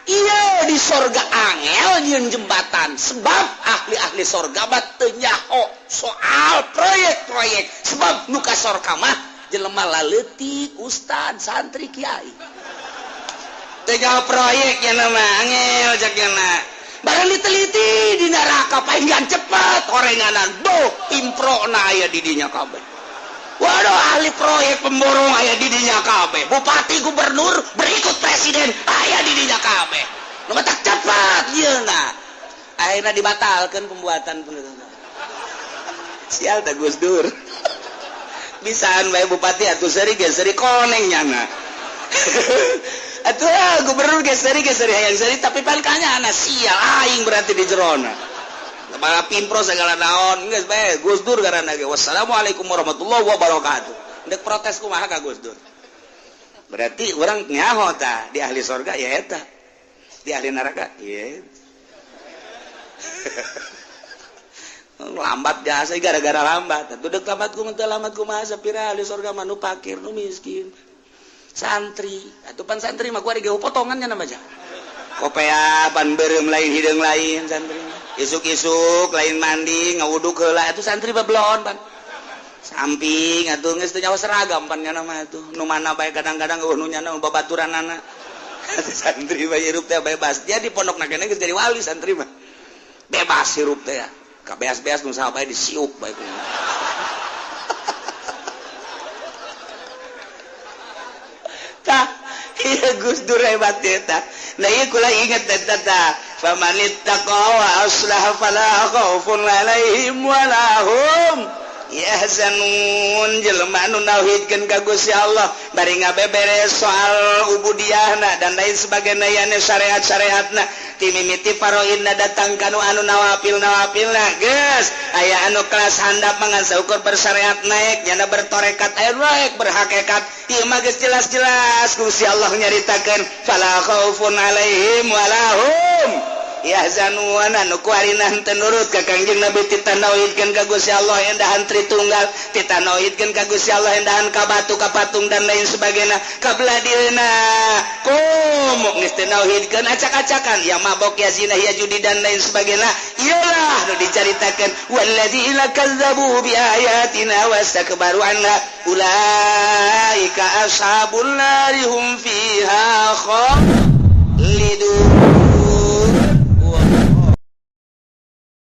iya di sorga angel nyieun jembatan, sebab ahli-ahli sorga mah teu nyaho soal proyek-proyek, sebab nu ka sorga mah jelema laleutik, ustad, santri, kiai, teu nyaho proyek ya nama angel cek na. Barang diteliti di neraka palingan cepet orenganan do impro na aya di dinya kabeh. Waduh, ahli proyek pemborong aya di dinya kabeh, bupati, gubernur, berikut presiden aya di dinya kabeh. Nu tak cepat na akhirnya dibatalkan pembuatan. Sial tak Gus Dur, bisaan bae bupati atuh seri ge seri koneng nyana atuh, ah, gubernur ge seri ge seri hayang seri, tapi pan kanya sial aing berarti di jerona kepala pimpro segala naon. Geus bae Gus Dur karena ge wassalamualaikum warahmatullahi wabarakatuh. Ndek protes kumaha ka Gus Dur? Berarti orang nyaho tah di ahli sorga ya eta, di ahli neraka ya lambat jasa gara-gara lambat atuh. Dek lambat kumaha, lambat kumaha? Sapira ahli sorga mah nu fakir, nu miskin, santri atuh. Pan santri mah kuari ge potongannya nama aja kopea pan beureum lain, hideung lain. Santri isuk-isuk lain mandi, ngawuduk heula atuh. Santri babelon pan samping atuh, geus teu nyawa seragam pan nya mah atuh. Nu mana bae kadang-kadang eueuh nu nyana babaturanana. Santri mah hirup teh bebas. Dia di pondok keneh geus jadi wali. Santri mah bebas hirup teh ya, kabeas-beas nu saha bae disiuk bae kumaha. Tah iya, Gus Dur hebat eta. Nah, iya kula inget eta tah, famanittaqa wa aslaha fala khaufun alaihim wala hum yahzanun. Jelema anu nauhidkeun ka Gusti Allah bari ngabeberes soal ubudiyahna dan lain sebagainya, yani syariat-syariatna ti mimiti faraidna datang kanu anu nawafil nawafilna, geus aya anu kelas handap mangan saukur bersyariat naik, nyana bertorekat aya naik berhakikat. Ieu mah geus jelas-jelas Gusti Allah nyaritakeun fala khaufun alaihim wala hum yahzanun. Anu kuarina henteu nurut ka Kangjeng Nabi, titah nauhidkeun ka Gusti Allah endahan Tritunggal, titah nauhidkeun ka Gusti Allah endahan ka batu, ka patung dan lain sebagainya, kabelah dieuna komo geus teu nauhidkeun, acak-acakan, ya mabok, ya zina, ya judi dan lain sebagainya. Iyalah nu dicaritakeun walladzina kazzabu bi ayatina wastakbaru anha ulaika ashabun nari hum fiha khalidun.